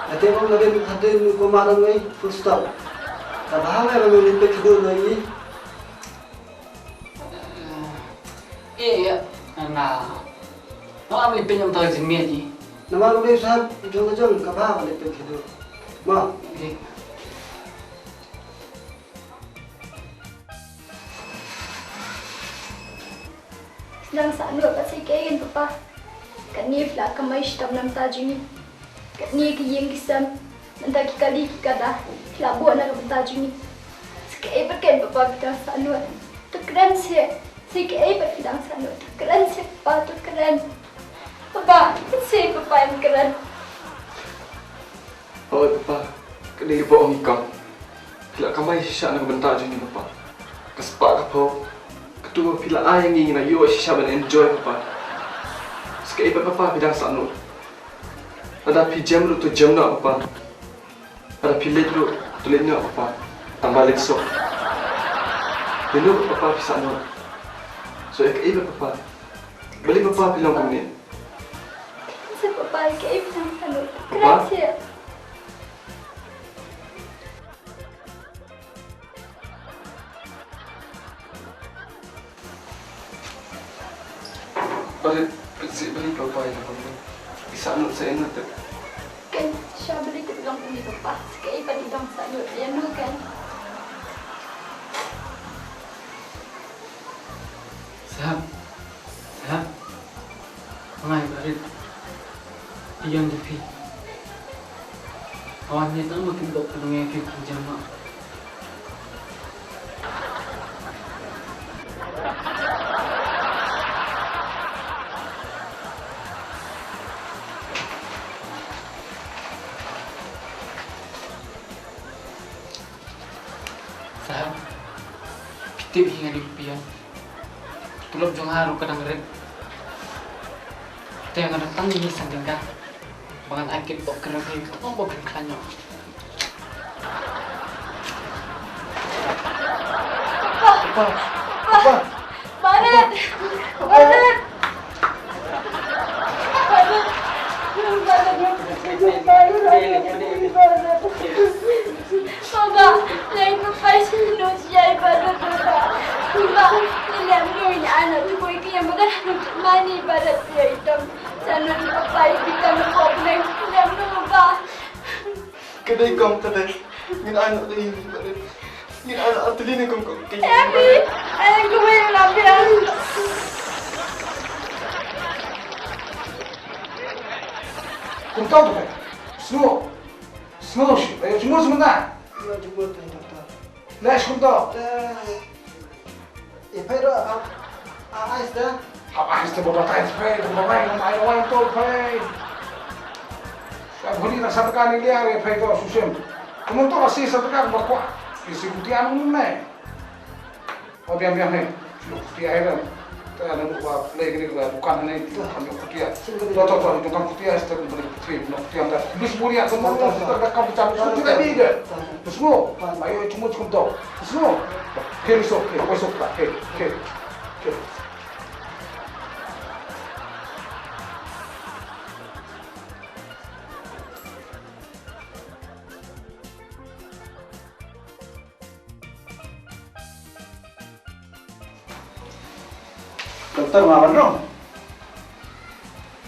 Ate pun ada ada hukum ada ngai full stop. Tabah ngai ba ngai pet kedua lagi. Eh, eh, na. No am ipin yang tahu jenis ni. Nama lu ni sahab jong jong kaba ba ipin kedua. Ma. Okey. Nang sa nud ba sa ïa ka ïing papa. Kane phi la kamai shitom na bynta jong ngi. Kane ka ïing ki sem. Mynta ki kali ki kada. Phi la buh na ka bynta jong ngi. Sa kaei pat ken papa phi dang sa nud. To kren seh. Sa kaei pat phi dang sa nud. To kren seh papa, to kren. Papa, to kren seh papa, to kren. Hooid papa, ka dei ba ong ïa ka. Phi la kamai shisha na ka bynta jong ngi papa. Ka spah ka phew. Katu phi la ai ïa ngi, ngi la ïoh shisha ban enjoy papa. Sa kaei pat papa phi dang sah noh. Lada phi jem ruh to jem noh papa. Lada phi leit ruh to leit noh papa. Tang ba leit soh. Ïa noh papa phi sah noh. So ïa kaei pat papa. Balei papa phi long kumne. Sa papa, kaei phi dang sah nud. Papa? Gracias. Barit, pynsi bali papa ïa papa. Isa nud sa nud te. Kan sha bali te long kumne papa. Kaei pat i dang sah nud ïa nud kan. Sahab. Sahab. Ngai Barit. Ïa phi. Awan ni tang ma kim dok nang ïa phi kim jam ma. Tip hi ngan ïa phi ïa. Tulop jong nga ruh ka dang rit. Te nga dang tang ïa ngi san tyngka. Ba ngan ai kit bok kyrem hi tang ba phin khlaiñ ïa. Papa! Papa! Papa! Barat! Barat! Papa, lei papa ïa sngewthuh ïa i Barat papa. Papa, lei lem noh ïa i Barat, papa, ïa i Barat ïa i Tom. Sa noh i papa ïa i Tom, papa, lei lem noh papa. Ka dei kong ka dei. Ngin ai noh dei. Ngin ai noh artylli ne kong kong. Happy. Ai kong ai noh biang. Kumta tu kai. Sngew. Sngew shi. Ayo jumur sebentar. Ayo jumur tu doktor. Next kumta. Ïa phi ruh, ah, ah, ais da. Hap ais te ba batai phi, ba batai ngam ai wai to phi. Ka buni na sat ka ni liang ïa phi to susim. Kumon to asi sat ka ba kwa. Isi kutia nung ne. Ba biang biang ne. Kutia ai da. Ta na ba play ni ba dukan ne. Kutia. To to to dukan kutia ais te ba kutia. Kutia da. Bis buni ya kumon to ta ka bicham kutia ni de. Terus mo. Ayo cuma cuma to. Terus mo. Kiri so, kiri, wai so, kiri, kiri, kiri. Doktor, ma wan rong.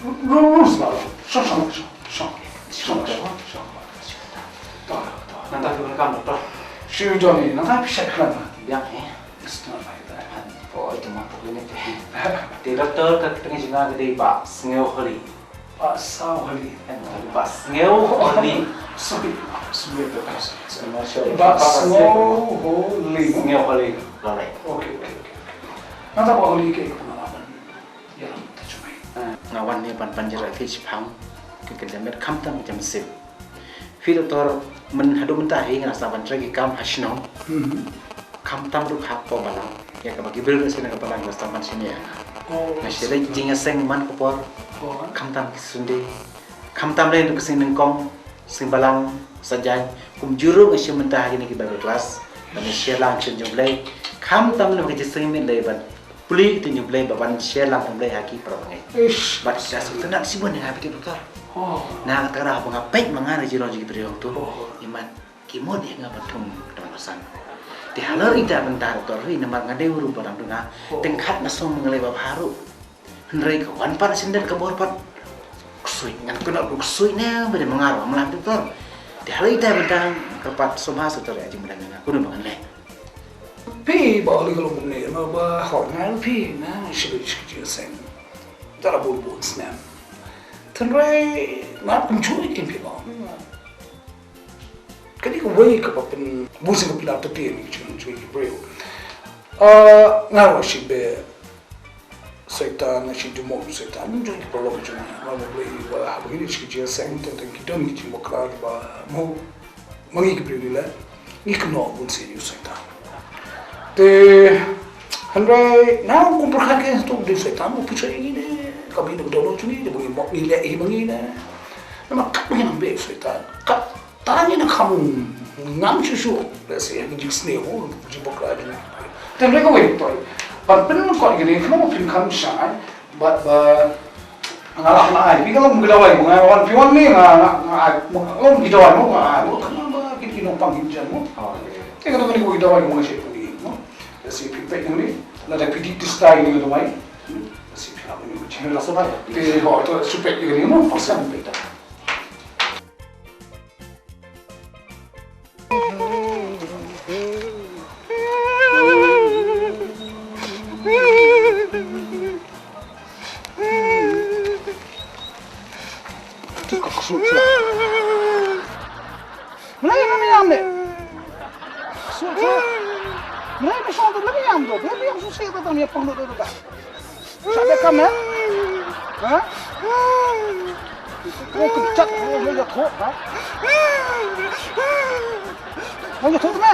Ru, ru, ru, sma, ru. Shong, shong, shong, shong. Shong, shong, shong. Nangta phi kam doktor. Shu Johnny, nangta phi shet khlan. Biang eh. It's not like that. Boy, tu ma tu ni te. Te doktor ka tengah jingga ka dei ba Sngewhali. Ba Sawhali. Eh, ba Sngewhali. Sorry. Sorry, doktor. Ba Sngewhali. Sngewhali. Lalai. Okay, okay, okay. Nangta ba Hali ke pengalaman. Ïalam ta jumai. Nga wan ne ban pan jyrah phi shipang. Ki kynja met khamtam ki jam sip. Phi doktor, myn haduh mynta hi nga sa ban trei ki kam ha shnong. Khamtam ruh ha ka balang. Ïa kaba ki briew ruh sien ka balang nga sa ban shim ïa. Nga shu leit jingïaseng man ka por. Khamtam ki sunde. Khamtam lei ruh ka seng nyngkong, seng balang, sa jaiñ. Kumjuh ruh nga shim mynta ha kine ki Bible class. Ban share lang ktien jong U Blei. Khamtam lei ka jingseng miet lei ban pule ktien jong U Blei ba ban share lang ktien U Blei ha ki para bangeit. Ish. Bad da sngewtynnat shibun ïa nga, phi tip doktor. Na kata ka daw ba nga peit ma nga na jinglong jong ki briew hangto. Imat ki mut ïa nga ban thung don basan. Te halor ita bynta doktor, hi namar nga dei u ruh ba dang duna. Teng khat nga sngewbha nga leh ba bha ruh. Hynrei ka wan pat shen dang ka bor pat. Ksuid ngan kynnoh ruh ksuid ne ba dei ma nga ruh ma nga doktor. Te halor ita bynta ka pat sngewbha doktor ïa jingmynta nga. Kumno ba ngan leh. Phi ba Hali ka long kumne, ma ba hok ngan phi na shi shi shi seng. Tara bun bun snem. Tynrai na kumjuh kin phi ba. Kane kawei kaba pynbun seng ka pynlap te phi ni jing jing ki briew. Ah, nga ruh shi be Soitan, nga shi jumuk Soitan, jong ki problem jong nga. Nga ruh blei ba haba ngi shi jing seng teng teng ki don ki jing bakla ba mo. Ma ngi ki briew ni la ngi kynnoh bun sien ïa u Soitan. Te hynrei nga kum pyrkhat ke to u dei u Soitan u pynshoi ïa ngi ne ka bynta ka dohnud jong ngi ne ba ngi mok ngi leh ïa ma ngi ne. Namar kat ba ngi nang beh u Soitan kat tang ngi nang kham ngam shuh shuh. Lehse ïa ngi jingsniew jingpynkhlaiñ jong ngi. Te hynrei kawei to ban pynkut ïa kane khnang ba phin kham shai. Bad ba nga lah nga ai, phi ka long ki dawai mo, nga wan phi wan ni nga nga nga ai mo, long ki dawai mo nga ai mo, khnang ba kin ki nongpang kin jan mo. Te ka dawai ni ki dawai mo nga shet ni mo. Lehse phi peit ni, lada phi dih dih style ni dawai. Lehse phi lah ni mo. Phi lah so ba. Te ho to shu peit ni mo, phi sa peit. Mlei na miam ne. Ksuid sa. Mlei na shong tu na miam tu. Na miam su se ta ta miam pang tu tu ta. Sa bek kam eh? Ha? Ko kynchak ko lo ya ko ha? Lo ya ko me.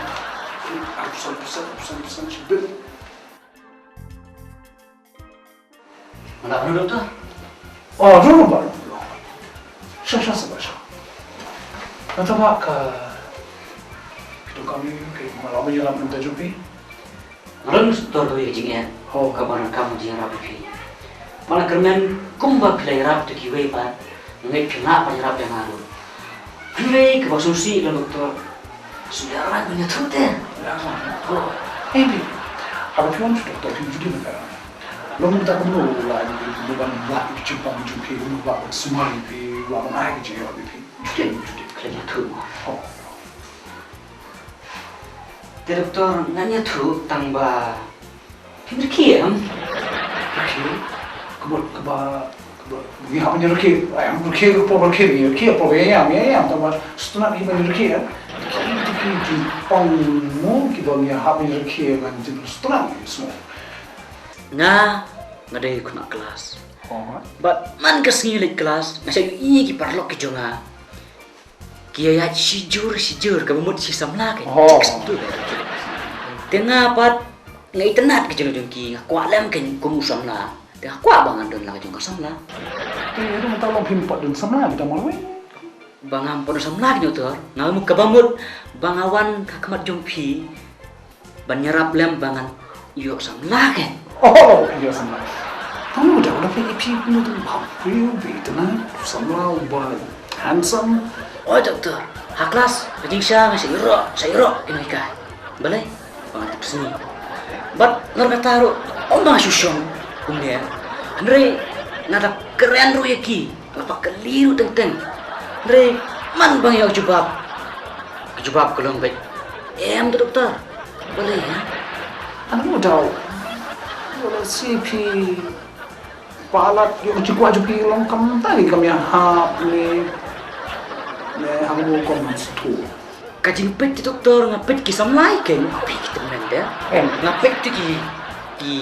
Arphew san percent, arphew san percent shibit. Nga lah pynlong doktor. Oh, ruh ruh ba. Sha sha sha ba sha. Nangta ba ka, ki tong kami ki ma la ba ïalam nangta jong phi. Nga don doktor kawei ka jingeh. Oh. Kaba donkam jingïarap ïa phi. Ba la kyrmen kumba phi la ïarap ïa kiwei pat, nga ngeit phin lah ban ïarap ïa nga ruh. Hynrei kaba sngewsih ïa nga doktor, sngewsih ïa nga ban ïathuh te. Ïa nga. Oh. Hei phi. Haba phi wan sha doktor phi ju dei ban ïa nga. Long kumta kumno la ïa phi ban lah ïa ki jingpang jong phi, ban lah ban sumar ïa phi, lah ban ai ki jingïarap ïa phi. Ju dei, ju dei. Khlem ïathuh. Oh. Te doktor, ngan ïathuh tang ba phim rkhie em? Rkhie? Ka mut kaba, kaba ngi hap ban rkhie, ai, rkhie ka por rkhie, rkhie por ïa ïam, ïa ïam, tang ba sngewtynnat hi ban rkhie em? Rkhie, rkhie, rkhie, pang mo kiba ngi hap ban rkhie ngan sngewtynnat ïa sngewtynnat. Nga, nga dei khynnah klas. Oh. Bad man ka sngi leit klas, nga shah ïohi ki paralok ki jong nga. Ki ïaid shijur shijur kaba mut shi samla kein. Oh. Te nga pat nga itynnat ka jingïaid jong ki, nga kwah lem kein kum u samla. Te nga kwah ba ngan don la ka jong ka samla. Te ruh mynta long phim pat don samla kita marwei. Ba ngam pat don samla kein doktor. Nga mut kaba mut ba nga wan ha khmat jong phi. Ban ïarap lem ba ngan ïoh samla kein. Oh, ïoh samla. Tang ba da phi ïa phi kumno tu ba phi u bi tang samla uba handsome. Oh doktor, ha klas ka jingshisha nga shah ïaroh, shah ïaroh kin hikai. Balei? Ba nga tip sngi. Bad nga kata ruh, ym ba nga shu shong. Kumne, hynrei nga da kren ruh ïa ki, nga pat kylli ruh teng teng. Hynrei man bang ïa ka jubab, ka jubab ka long beit em, to doktor. Balei, ha? Ano daw? Wala si phi palat ïa ka jingkwah jong phi long kumta ne, kam ïahap ne, ne ha ka bynta kum sngewthuh. Ka jingpeit te doktor, nga peit ki samla ïa ki, nga peit ki tymmen de. Em. Nga peit te ki, ki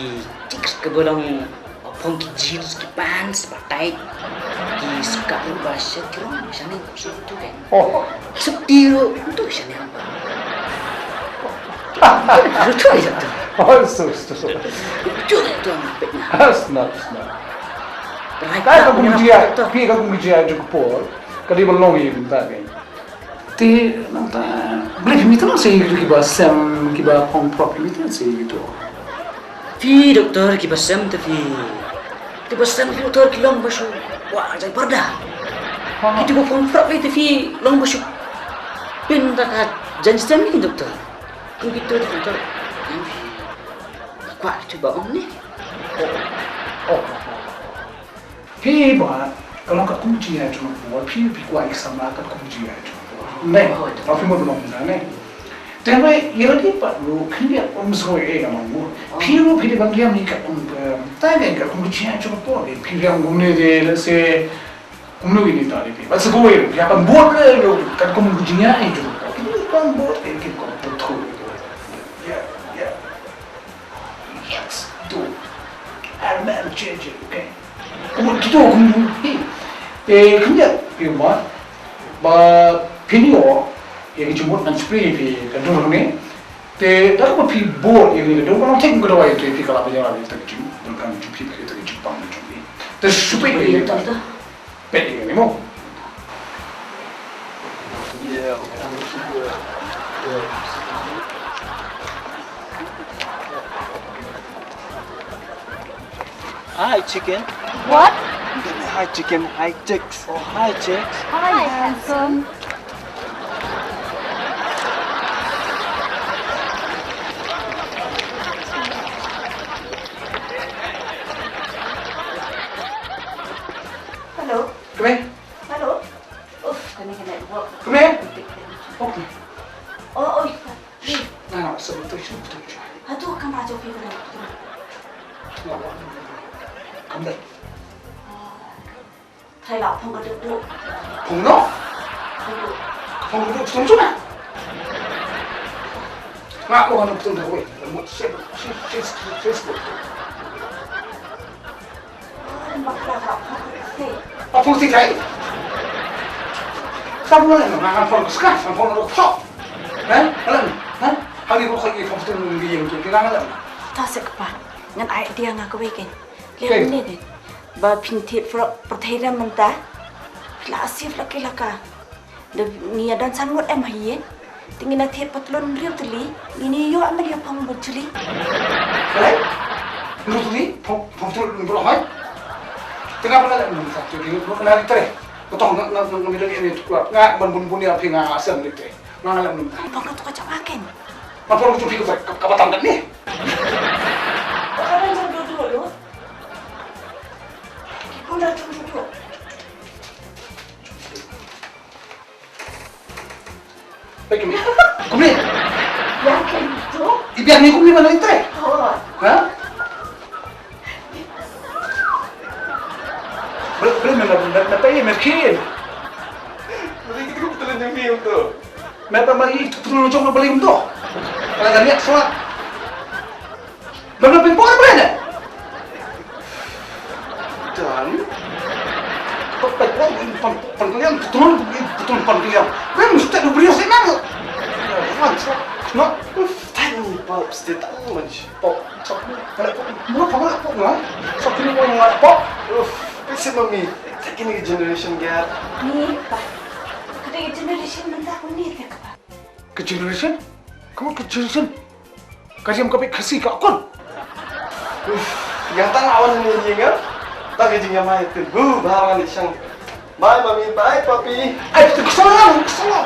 chicks kiba long phong ki jeans, ki pants ba tight, ki skirt ruh ba shait ki long shane, sngewthuh ki. Oh. Sopti ruh, sngewthuh shane ba. Sngewthuh ïa doktor. Oh, so, so, so. Sngewthuh ïa doktor, nga peit nga. Snap, snap. Right. Ka kum ki jia, phi ka kum ki jia jong ka por. Ka dei ban long ïa ka bynta ka. Te nangta, balei phi mih tang seh ïa kiba sem, kiba phong prop, phi mih tang seh ïa kito? Phi doktor, kiba sem te phi, kiba sem phi doktor ki long ba shu kwah jan parda. Ha. Kito ba phong prop te phi long ba shu pynda ka jan stem phi doktor. Kum kito te doktor, phi kwah kito ba ong ne. Oh. Oh. Phi ba ka long katkum ka jingïaid jong ka por, phi, phi kwah ïa ka samla katkum ka jingïaid jong ka por. Ne, oh, la phi mut ban ong kumta ne. Te hynrei ïa lade pat ruh khyndiat um sngewsih ei ka long ruh. Oh. Phi ruh phi dei ban ïam hi katkum ka, ta ne, katkum ka jingïaid jong ka por. Phi ïam kumne de, let's say, kumno ïa ni ta de phi. Bad sa kawei ruh phi hap ban bud ruh katkum ka jingïaid jong ka por. Phi dei ban bud, eh, ki kum puthu. Yeah, yeah. Yes, do. I remember changing, okay? Kumno kito, kumno, eh, eh, kumno, phi ba, ba, phi ni o, ïa ki jingmut ngan spray phi ka dur ne. Te, da kaba phi bud ïa ki dur, ka long thik ka dawai te phi ka la ba ïa la ta ki jing, dur kan ju phi phi ta ki jing pang ju phi. Te, spray phi ta. Peit ïa kane mo. Hi, chicken. What? Hi, chicken. Hi, chicks. Oh, hi, chicks. Hi, handsome. Hello. Come here. Hello. Uff, kane ka network. Come here. Okay. Oh, oh, na, na, so, to, to, to, to. Hato ka ma jong phi ka network. Come there. Try la phong ka duk duk. Phong no? Phong duk. Phong duk, phong duk na. Nga mo ka duk duk wei. Mo, shit, shit, shit, shit. Ba phone ti tai. Sa phone le, nga phone ka ska, sa phone ka shop. Ha? Alam, ha? Hali ko khoi phone tu ngi yang tu, kira alam. Ta se kpa. Ngan idea nga kawei kein. Leh ne de. Ba phin thied frog pyrthei ram mynta. Phi la sif la ki la ka. Da ngi ïa don san ngut em ha ïing. Te ngi na thied patlun hynriew tylli, ngin ïoh em ïa phong bad juli. Balei? Hynriew tylli, phong, phong patlun hynriew hoi. Te nga ba nga leh mynta, te ngi na ri tre. Ka tong na, na, na, na, na, na, na, nga ban bun bun ïa phi nga asem ri tre. Nga nga leh mynta. Phong ka tu ka jam aken. Nga phong ka tu phi ka, ka, ka batang kat ni. Ka dah jam dua dua lu. Ki pun dah jam dua dua. Peit kumne. Kumne. Ïa, kumne. I biang ne kumne ba la ïa trei. Oh. Ha? Bre, bre, me la, me, me peit, me peit. Bre, kita ko betul yang ni tu. Me peit, me i tu tu jong me beli tu. Kalau dah lihat surat. Bang, bang, bang, bang, bang. Dan, peit, peit, peit, pan, pan kaliang, betul, betul pan kaliang. Bang, mesti ada beri saya nak. Wan, sok. No. Tiny bulbs, dia tak manch. Pop, sok. Kalau pop, mau apa, mau apa, no? Sok ni mau yang mana, pop? Uff, kasi mami. Tak ini generation gap. Ni, pa. Kita generation mentah ni, tak apa. Ka generation? Kamu ka generation? Ka riam ka bit Khasi ka akun. Uff, ïa ta nga wan ni ïing ah. Ta ka jingïamai tu. Hu, ba ngan shang. Bye mommy, bye papi. Ai, tu kesal lah, kesal lah.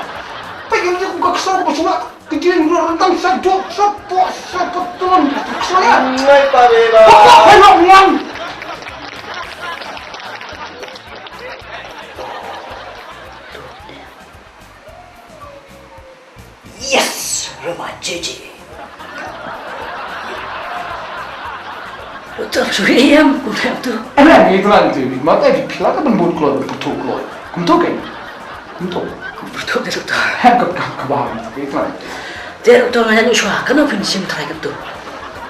Peit ïa ka kesal, kesal. Jin ro tang sa dok sa po sa ketuan. Ngai pa be ba. Apa yang yang? Yes, Rama J J. Doktor, suri em, kumne tu. Ana ni tuan tu, mata di pila ka ban bot kloi, bot kloi. Kum tu kan? Kum tu. Kum tu kan, doktor. Hem ka ka ka ba ni tu tuan. Te doktor, nga ïa shuwa, kano phin shim trai ka tu?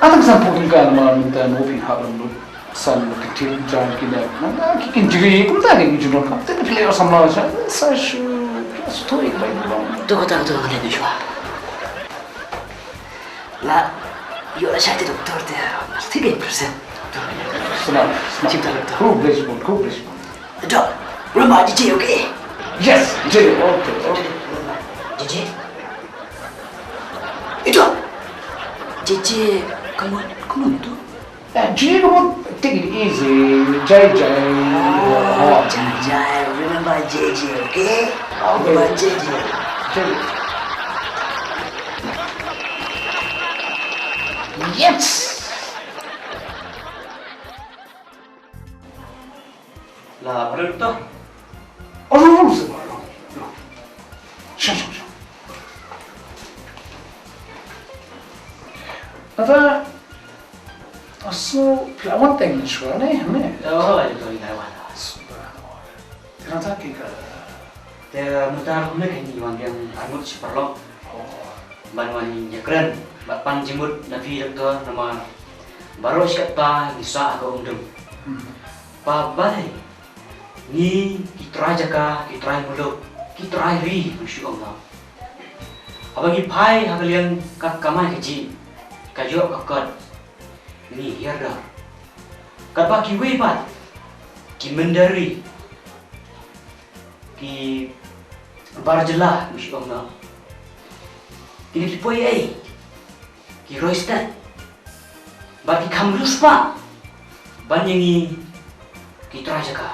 Atang san pun ka ma minta no phin hap lam lut. San ma kynthih jan ki ne. Na ki kin jri kumta ki jri kam te phi leh samla sa sa shu sa thoi bai bulang. To kata to ka ne jwa. La yo la shati doktor te. Ti ke persen. Sana sana. Cinta doktor. Ku bridge pun ku bridge pun. Dok, remember J J, okay? Yes, J J, okay, okay. J J. Ito. J J, come on, come on tu. Eh, J J, come on, take it easy. Jai Jai. Oh, Jai Jai. Remember J J, okay? Remember J J. J J. Yes. La, baru tu. Oh, no, no, no, no. Sure, sure, sure. Ata, asu pelawan teng shuwa ne, ne. Oh, itu ini wan. Subhanallah. Ternyata kita. Te mutar ne kan iwan yang armut si perlok. Oh. Ban wan ïakren bad pan jingmut na phi doktor namar baroh shi katta ngi sah ha ka umdum. Hmm. Pa balei ngi ki trai jaka, ki trai muluk, ki trai ri, ngi shu ong noh. Haba ngi phai ha ka liang ka kamai kajih, ka ïoh ka kot, ngi hiar dor. Katba kiwei pat ki mynder ri, ki bar jylla, ngi shu ong noh. Kine ki poi ei, ki roi stet bad ki kham riewspah ban ïa ngi ki trai jaka.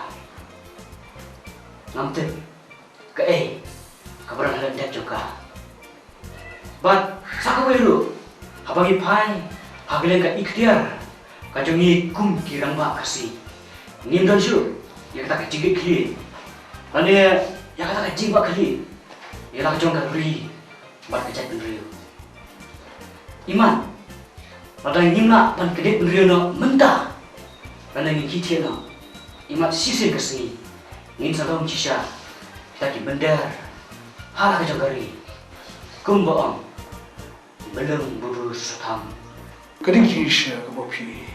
Ngam tip kaei kaba don ha lyndet jong ka. Bad sa kawei ruh, haba ngi phai ha ka liang ka iktiar ka jong ngi kum ki rangbah Khasi, ngim don shuh ïa kata ka jingkitkhlieh lane ïa kata ka jingbakla ïa la ka jong ka ri bad ka jaitbynriew. Imat lada ngim lah ban kyndiat bynriew noh mynta lada ngin khie thiah noh, imat shisien ka sngi ngin sa long shisha kita ki mynder ha la ka jong ka ri. Kumba ong, mlung bubu sa tham. Ka dei ka jingshisha kaba phi,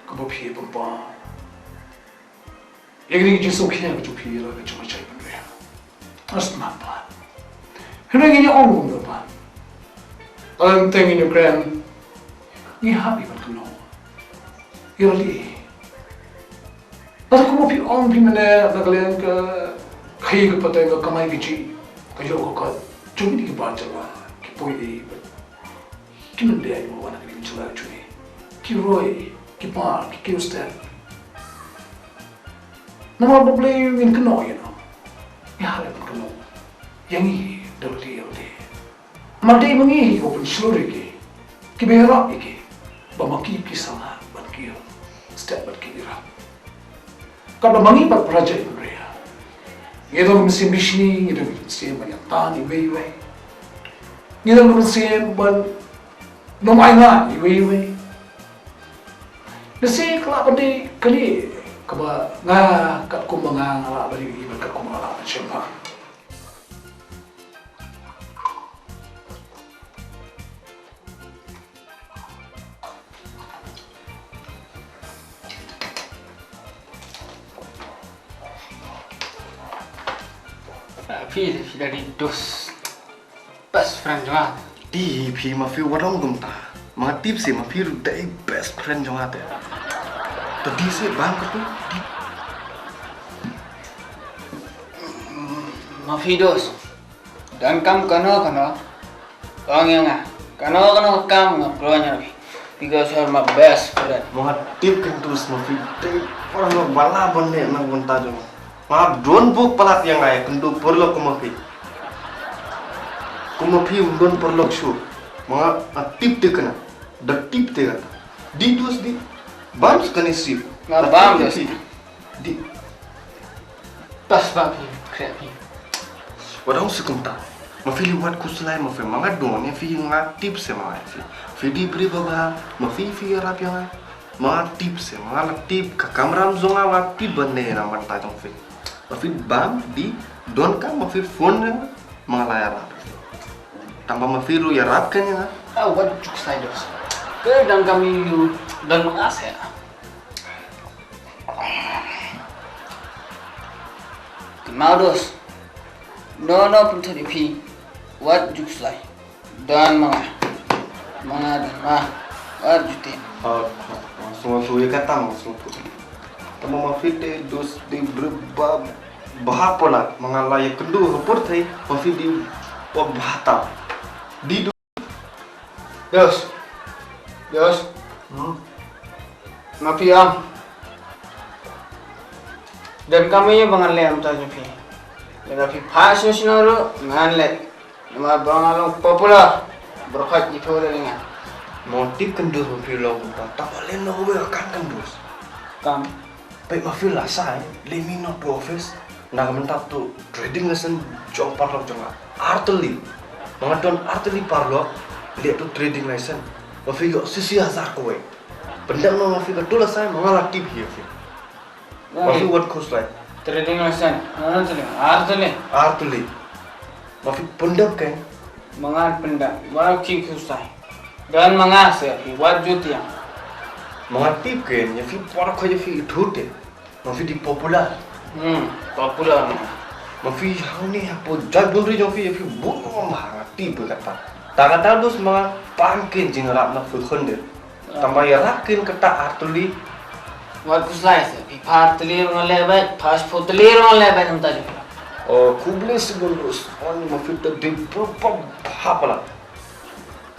kaba phi pynpaw. Ïa kane ka jingsngewkhia ka jong phi ïa la ka jong ka jaitbynriew. Nga sngewbha pat. Hynrei ngin ïa ong kumno pat? Lada ngin ïakren, ngi hap ban kynnoh ïa lade. Lada kumba phi ong phi mynne na ka liang ka khaii ka pateng, ka kamai kajih, ka ïoh ka kot, jong kine ki bar jylla, ki poi ei bad ki mynder ïa u wan ha kane ka jylla jong ngi. Ki roi, ki par, ki kiew stet. Namar ba balei ngin kynnoh ïa no? Ïa ha ban kynnoh ïa ngi da lade lade. Namar dei ma ngi kiba pynshlur ïa ki, kiba ïarap ïa ki, ba ma ki ki sangeh ban kiew stet bad ki ïarap. Katba ma ngi pat para jaitbynriew, ngi don ka mynsiem bishni, ngi don ka mynsiem ban ïa tan iwei iwei. Ngi don ka mynsiem ban ym ailad iwei iwei. Lehse ka lah ban dei kane kaba nga, katkum ba nga, nga lah ban ïohi bad katkum ba nga lah ban sngewbha. Phi, phi dei dos best friend jong nga. Te phi ma phi wat ong kumta. Ma nga tip seh ma phi ruh dei best friend jong nga te. Te dei seh bang katu. Ma phi dos. Don kam kano kano. Ong ïa nga, kano kano ka kam nga pynlong ïa phi. Because you're my best friend. Mo ha tip kyntu sma phi. Te por nga bala ban ne na bynta jong nga. Nga don buk palat ïa nga ïa kyntu por lo kuma phi. Ma phi u don paralok shuh. Ma nga tip te kane. Da tip te kata. Di dus di. Bam sa kane sip. Nga bam. Di. Pas ba phi, khreh phi. Wat ong shu kumta. Ma phi li wat khuslai ma phi, ma nga don ïa phi, nga tip se ma nga ïa phi. Phi di briew ba bha, ma phi phi ïarap ïa nga. Ma nga tip se, ma nga la tip, ka kamram jong nga la tip ban ne na bynta jong phi. Ma phi bam di don ka, ma phi phone ne ma nga la ïarap. Tang ba ma phi ruh ïarap kane ïa nga. Ah, wat ju khuslai dos. Ka dang kami ïa u don ma nga se. Kynmaw dos. No, no, pynthut ïa phi. Wat ju khuslai. Don ma nga. Ma nga don ma. Wat ju tip. Ah, ah, ah, sngewthuh ïa kata, sngewthuh. Tang ba ma phi te dos di briew ba bha palat. Ma nga la ïakynduh ha pyrthei, ma phi di ba bha tam. Di Dos. Dos. Hmm. Ma phi ong. Don kam ïa ba ngan leh mynta jong phi. Lada phi phah shuh shuh ruh ngan leh. Namar ba nga long popular. Baroh khoit ki thoh da nga. Mo tip kynduh ma phi long kumta. Tang ba leh noh wei kan kynduh. Kam. Peit ma phi la sai, leh mi noh to office. Na ka mynta to trading license jong paralok jong nga. Artylli. Ma nga don artylli paralok, leh to trading license. Ma phi ïoh sisi hajar kawei. Pyndep noh ma phi kato la sai, ma nga la tip hi ïa phi. Ma phi wat khuslai. Trading license, artylli, artylli. Artylli. Ma phi pyndep kein. Ma nga pyndep, wat khuslai. Don ma nga se, phi wat ju tieng. Ma nga tip kein, ïa phi por kho ïa phi ithuh te. Ma phi di popular. Hmm, popular ma. Ma phi hangne hapoh jaitbynriew jong phi ïa phi bun ma nga tip kata. Ta kata dus ma nga pan kein jingïarap na phi khyndiat. Tang ba ïarap kein kata artylli. Wat khuslai se, phi phah artylli ruh ngan leh beit, phah shiphew tylli ruh ngan leh beit namar ta jong phi. Oh, khublei shibun dus. Ani ma phi te di bha palat.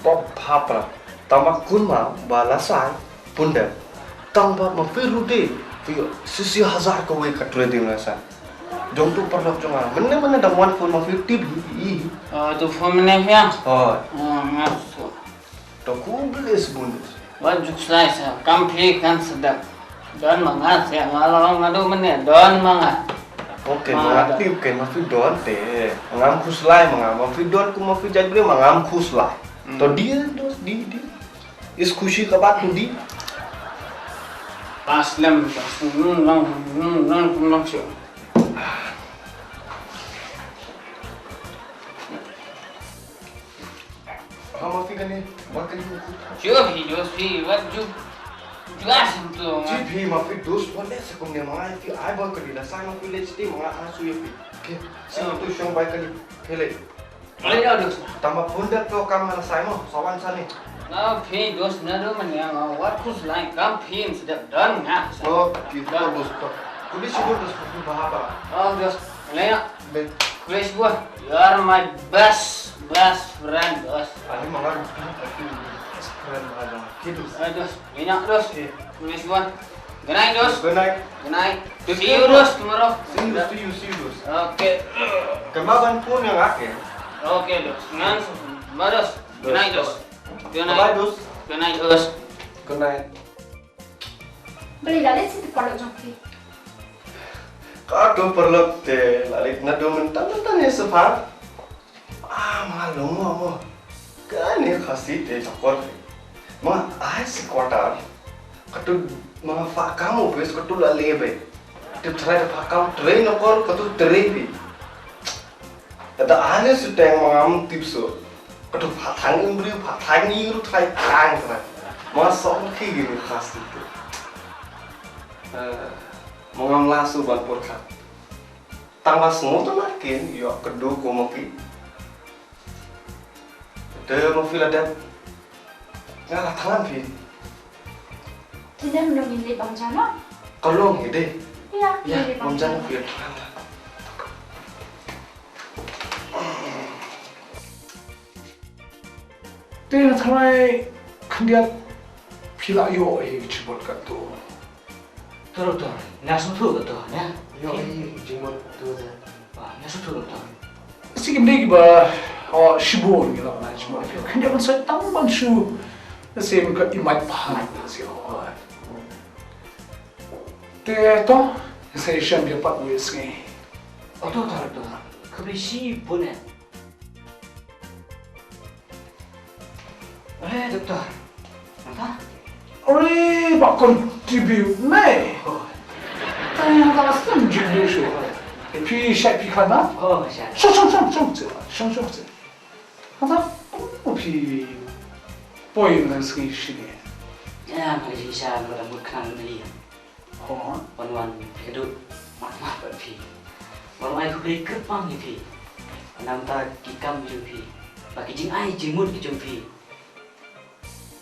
Bha palat. Tang ba kumba la sai. Pyndep. Tang ba ma phi ruh de, phi sisi hajar kawei ka trading license. Jong tu paralok jong nga. Mynne mynne dang wan phone ma phi tip hi. Ah, to phone mynne phi ong? Oh. Ah, nga so. To khublei shibun. Wat ju khuslai se, kam phi kan sdang. Don ma nga se, nga la ong naduh mynne, don ma nga. Okay, ma nga tip kein ma phi don te. Ngam khuslai ma nga, ma phi don kum ma phi jaitbynriew ma ngam khuslai. Hmm. To di, dos, di, di. Is khushi ka baat to di. Pas lem, pas. Hmm, long, hmm, long, hmm, long, sure. Ha, ma phi kane, ma kane. Sure, phi dos, phi, wat ju. Ju asim to. Ji phi, ma phi dos, wat leh se kumne ma, phi ai ba kane la sai ma phi leh siti ma nga asu ïa phi. Okay, si tu shong bai kane, phi leh. Leh ïa dos. Tang ba pun da to kam ma la sai mo, sa wan sani. Na phi dos naduh mynne nga wat khuslai kam phi sdang don nga. Oh, ki to dos to. Kuli si dos phi ba ba. Oh, dos. Leh ïa. Leh. Kuli si. You are my best, best friend, dos. Ani ma nga best friend ba da. Ki dos. Ah, dos. Minyak dos. Okay. Nice one. Good night, dos. Good night. Good night. Take care, dos. See you, dos, tomorrow. See you, see you, see you, dos. Okay. Kemba ban phone ïa nga, okay? Okay, dos. Ngan, ma dos. Good night, dos. Good night. Bye, dos. Good night, dos. Good night. Balei la leit sha paralok jong phi? Kato paralok te la leit naduh mynta mynta ne sha pha. Ah, ma long mo mo. Kane Khasi te jakor. Ma ai si quarter. Katu ma pha kam office katu la lebe. Te try te pha kam train okor katu train bi. Kata ane su teng ma ngam tip so. Katu pha thang imri pha thang iru try tang try. Ma song ki gini Khasi te. Eh, ma ngam la su ban por kha. Tang ba sngewtynnat kin ïoh kyrduh kum ma phi. Te ma phi la dep. Nga la thngan phi. Te dang long ïa leh bang jana? Ka long hi de. Ïa, ïa, leh bang jana phi la thngan. Te na tharai khyndiat phi la ïoh hi ka jingmut kato. To, to, nga sngewthuh kato, ïa. Ïoh hi ka jingmut kato de. Ah, nga sngewthuh kato. Shi kim dei kiba Oh, shibun ngi la ban ai jingmut. Khyndiat ban soi tang ban shu. Lehse ka i mat pha lehse. Te to, lehse shem ïa pat wei sngi. Oh, to, to, to. Khublei shibun eh. Eh, doktor. Nangta? Oi, ba contribute ne. Oh. Tang ïa ka stem jing ne shu. E phi shai phi khan na? Oh, shai. Shong, shong, shong, shong, shong, shong, shong. Nangta? Oh, phi poi na sngi shi ne. Ya, ma jing sha na da mut khan ne. Ho. Wan wan phi ka duk mat mat bad phi. Wan ai khublei kyrpang ïa phi. Namta ki kam jong phi, ba ki jingai jingmut ki jong phi,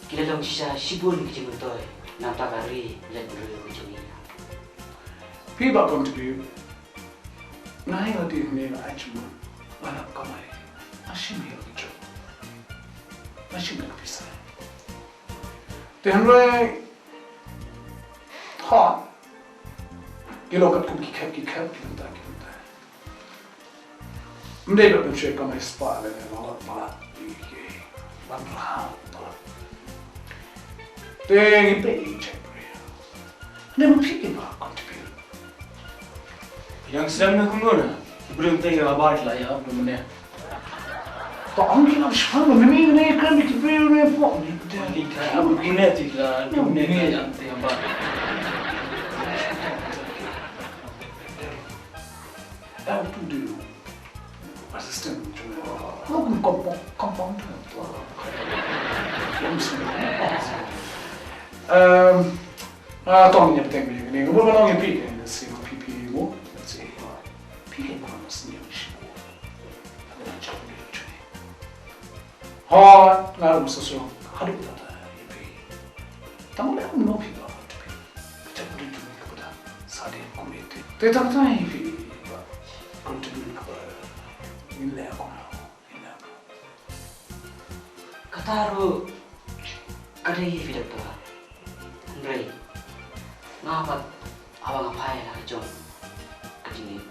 ki la long shisha shibun ki jingmyntoi. Namta ka ri leit briew ki jong ngi. Phi ba contribute. Ngai la dei ne la ai jingmut. La lap kamai. Ashim hi la ki jong. Ashim la ka pisa. Te hynrei Hooid. Ki long katkum ki khep, ki khep, ki bynta, ki bynta. Ym dei ban pynshitom ïa spah lane ban lap palat ïa ki ban rah palat. Te ngi peit ïa ki check briew. Ne ma phi kin ba contribute. Ïa sdang na kumno na? Ki briew te ïa ba la ïa ba mynne. To ong ki lam shipang ba mimi ne kren ki briew ne pok ni. Ni ka abu kine ti la kine ka yang te ba. Abu tu du. Assistant. Lo kum kompong kompong tu. Um, ah, tong ni peteng ni ni. Ngubur ba nong pi ni si pi pi mo. Si pi ni mo si ni. Hooid, nga ruh sa shu haduh katta ïa phi. Tang ba kum no phi ba haduh phi. Ka jaitbynriew jong ngi ka bada sa dei kum ïa phi. Te tang tang ïa phi ba contribute kaba ngin leh kumno, ngin leh kumno. Kata ruh ka dei ïa phi doctor. Hynrei nga pat haba nga phai na ka jong ka jingim,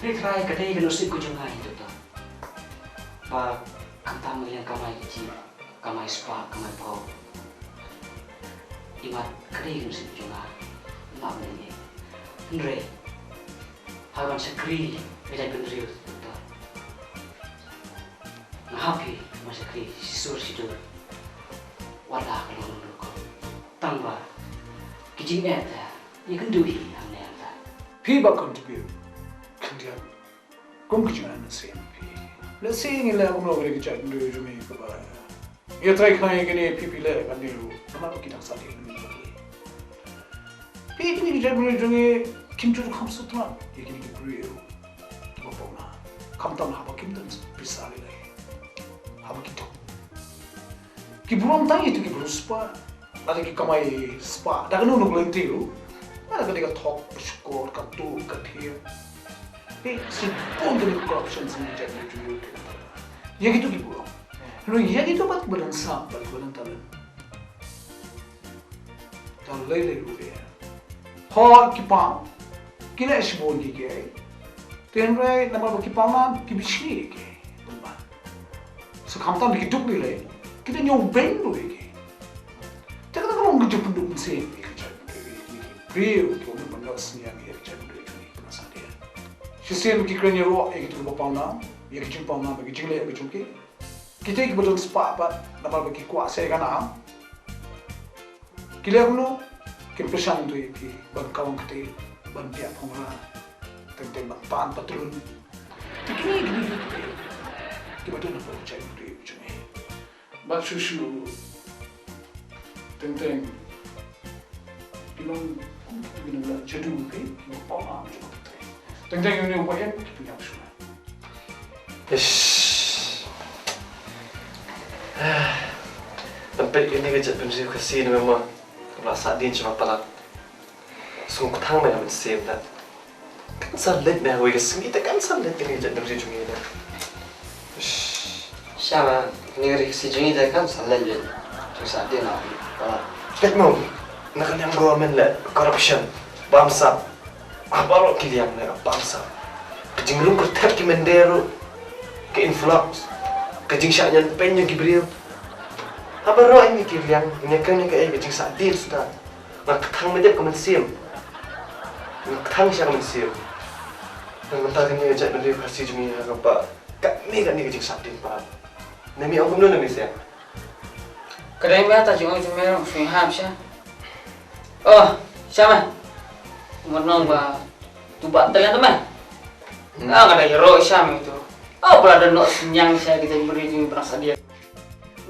hynrei trai ka dei ka nusip ka jong nga hi doctor. Ba khamtam ïa ka kamai ka jingim, kamai spah, kamai phew. Imat ka dei ka nusip ka jong nga. Nga ban ïa. Hynrei haba ban shakri ka jaitbynriew doctor. Nga hap hi ban shakri shisur shidur. Wat la ka long rukom. Tang ba ki jingeh te ïakynduh hi hangne hangta. Phi ba contribute khyndiat kum ki jingeh na sien phi. Lehse ngi leh kumno ïa ki jaitbynriew jong ngi kaba ïa trai khnang ïa kine phi phi leh kane ruh. Namar ki dang sa dei na mi. Phi kine ki jaitbynriew jong ngi kim ju kham sutram ïa kine ki briew. Kiba pom na. Khamtam haba kim don pisa lei lei. Haba ki duk. Ki burom tang ïa tu ki burom spah. Lada ki kamai spah. Da kano kano ka lynti ruh. Lada ka dei ka thok, ka shukor, ka duk, ka thiah. Phi, shibun ka dei corruption sini jat ni tu. Ïa ki tu ki burom. Ruh ïa ki tu pat kiba don sap, pat kiba don talent. Tang lei lei ruh ïa. Hooid ki pang. Ki leh shibun ki kiei. Te hynrei namar ba ki pang nam ki bishni ïa ki. Bun ban. Sa khamtam ki duk lei lei. Ki dei ñiew beiñ ruh ïa ki. Te kata ka long ka jingpynduk mynsiem ïa ki jaitbynriew ïa ki briew ki wan ban leh sniang ïa ki jaitbynriew ïa ki na sa dei. Shisien ki kren ïa ruh ïa ki tu ba pang nam, ïa ki jingpang nam, ïa ki jingleh ïa ki jong ki. Kita kiba don spah pat namar ba ki kwah sa ïa ka nam. Ki leh kumno? Kin pyrshang tu ïa phi ban kawang kti, ban biang phungra, teng teng ban tan patlun. Te kine kine kine kiba don ha ka jaitbynriew jong ngi. Bad shuh shuh teng teng ki long kum ki nonglah jadu phi, ki nongpang am jong ka pyrthei. Teng teng ïa une u ba em ki pynïap shuh. Ish. Ban peit ïa kane ka jaitbynriew Khasi ne mem, kaba la sahdien sha ba palat. Sngewkthang me ha mynsiem da. Kan sa leit me ha kawei ka sngi te kan sa leit kane ka jaitbynriew jong ngi da. Ish. Sha ma kane ka ri Khasi jong ngi te kan sa leit leit. Jong sahdien ha ba palat. Peit mo, na ka liang government leh corruption, bamsap. Ha baroh ki liang ne ka bamsap. Ka jingrung kyrthep ki mynder ruh, ka influx. Ka jingshah ñianpeng jong ki briew. Haba roh ïa ki liang, ïa ka, ïa ka, eh, ka jingshah dien suda. Nga kthang mynta ka mynsiem. Nga kthang sha ka mynsiem. Nga mynta kane ka jaitbynriew Khasi jong ngi ha kaba katne katne ka jingshah dien palat. Ne me ong kumno ne me Siang? Ka dei me ta jingong jong me ruh shu hap sha. Oh, sha me. Ngan ong ba tu ba talian tu me. Hmm. Ah, ka dei ro sha me tu. Oh, pala da noh synñiang sha kita jingpynri jong me pynang sa dia.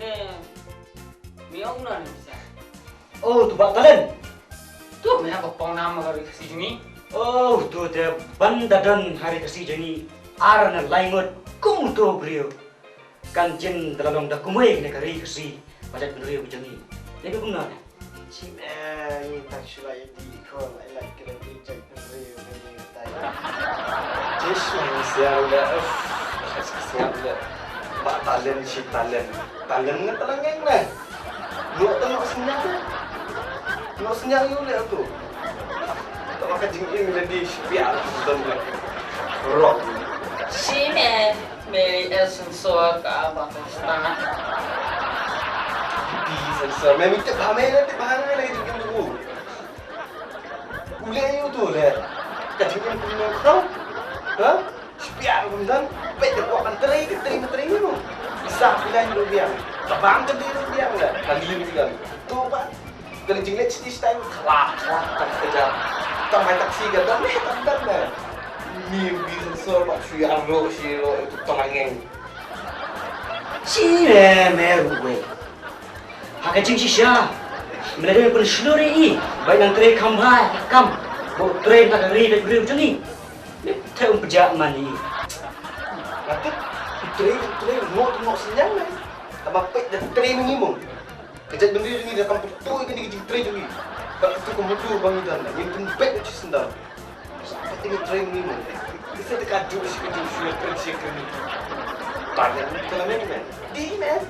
Ne. Me ong na ne sha. Oh, tu ba talen. Tu me ha ka pong nam ha ri Khasi jong ngi. Oh, tu te ban da don ha ri Khasi jong ngi. Ar na lai ngut kum tu briew. Kan jin da la long da kumwei ne ka ri Khasi. Ba jaitbynriew jong ngi. Ne ka kumno ne? Chim eh, ngi tak shu la ïa di ko la ïa la kira di jaitbynriew ne ngi tai. Jish, ngi siang da. Uff, sngap da. Ba talen shi talen. Talen ngan talen ngeng ne. Nok talen nok synñiang. Nok synñiang ïu le tu. Talen ka jingim le di shpial don le. Rock. Shi me, me el sensor ka ba ka start. Di sensor me mi te ba me le te ba me le jingim tu. U le ïu tu le. Ka jingim tu no kau. Ha? Shpiang kum dan, peit da kwah ban trei, ka trei ma trei ïa u. Isa phi lain ruh biang. Ka bang ka dei ruh biang la. Ka lim biang. Tu ba. Ka jingleh siti stai khla khla ka ka ja. Tam mai taksi ka dan, eh, tam dan la. Ni bi sensor ba shu ïa ro shi ro tu tam ngeng. Shi ne me ruh wei. Ha ka jingshisha. Me la dei ban shlur ïa i. Ba i nang trei kham bha, kam. Ba u trei na ka ri ka briew jong i. Te um pjah mani. Ate, trei, trei, no, no, senyang, eh. Tama pek dah trei mengi mong. Kejat bendri ni dah kampung tu, ikan di kejing trei tu ni. Bak tu kamu tu, bang idan, yang pun pek tu sendal. Sampai tengah trei mengi mong. Kita dekat tu, si kejing, si kejing, si kejing. Tanya ni, kalau main, main. Di, main.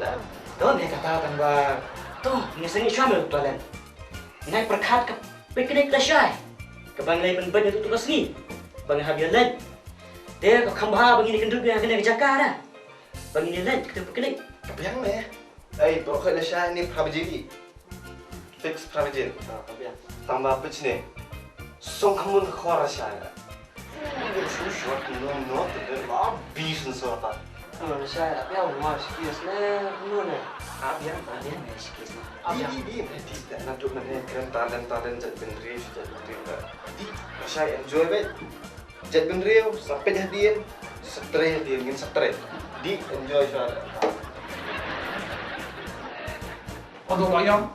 Dah. To ne kata tang ba. To ne sani shwa me u Tualen. Ngai pyrkhat ka picnic la shai. Ka bang lei ban ban tu tu ka sngi. Bang hab ya lei. Te ka kham bha bang ini kenduk ya kene ka jaka na. Bang ini lei kita picnic. Ka biang me. Ei, bro, ka la shai ni phra baje. Fix phra baje. Ha, ka biang. Tang ba pitch ne. Song khamun khor shai. Shu short no no te de la bi sensor ta. No, no, shai, a biang mo shi kies ne, no ne. A biang, a biang ne shi kies ne. A biang. Bi, bi, bi, bi, ti, na duk na ne, kren talent, talent, jat bendri, jat bendri, ba. Di, shai, enjoy, be. Jat bendri, sampai dah dien, setre, dien, ngin setre. Di, enjoy, shai. Aduh, wayang.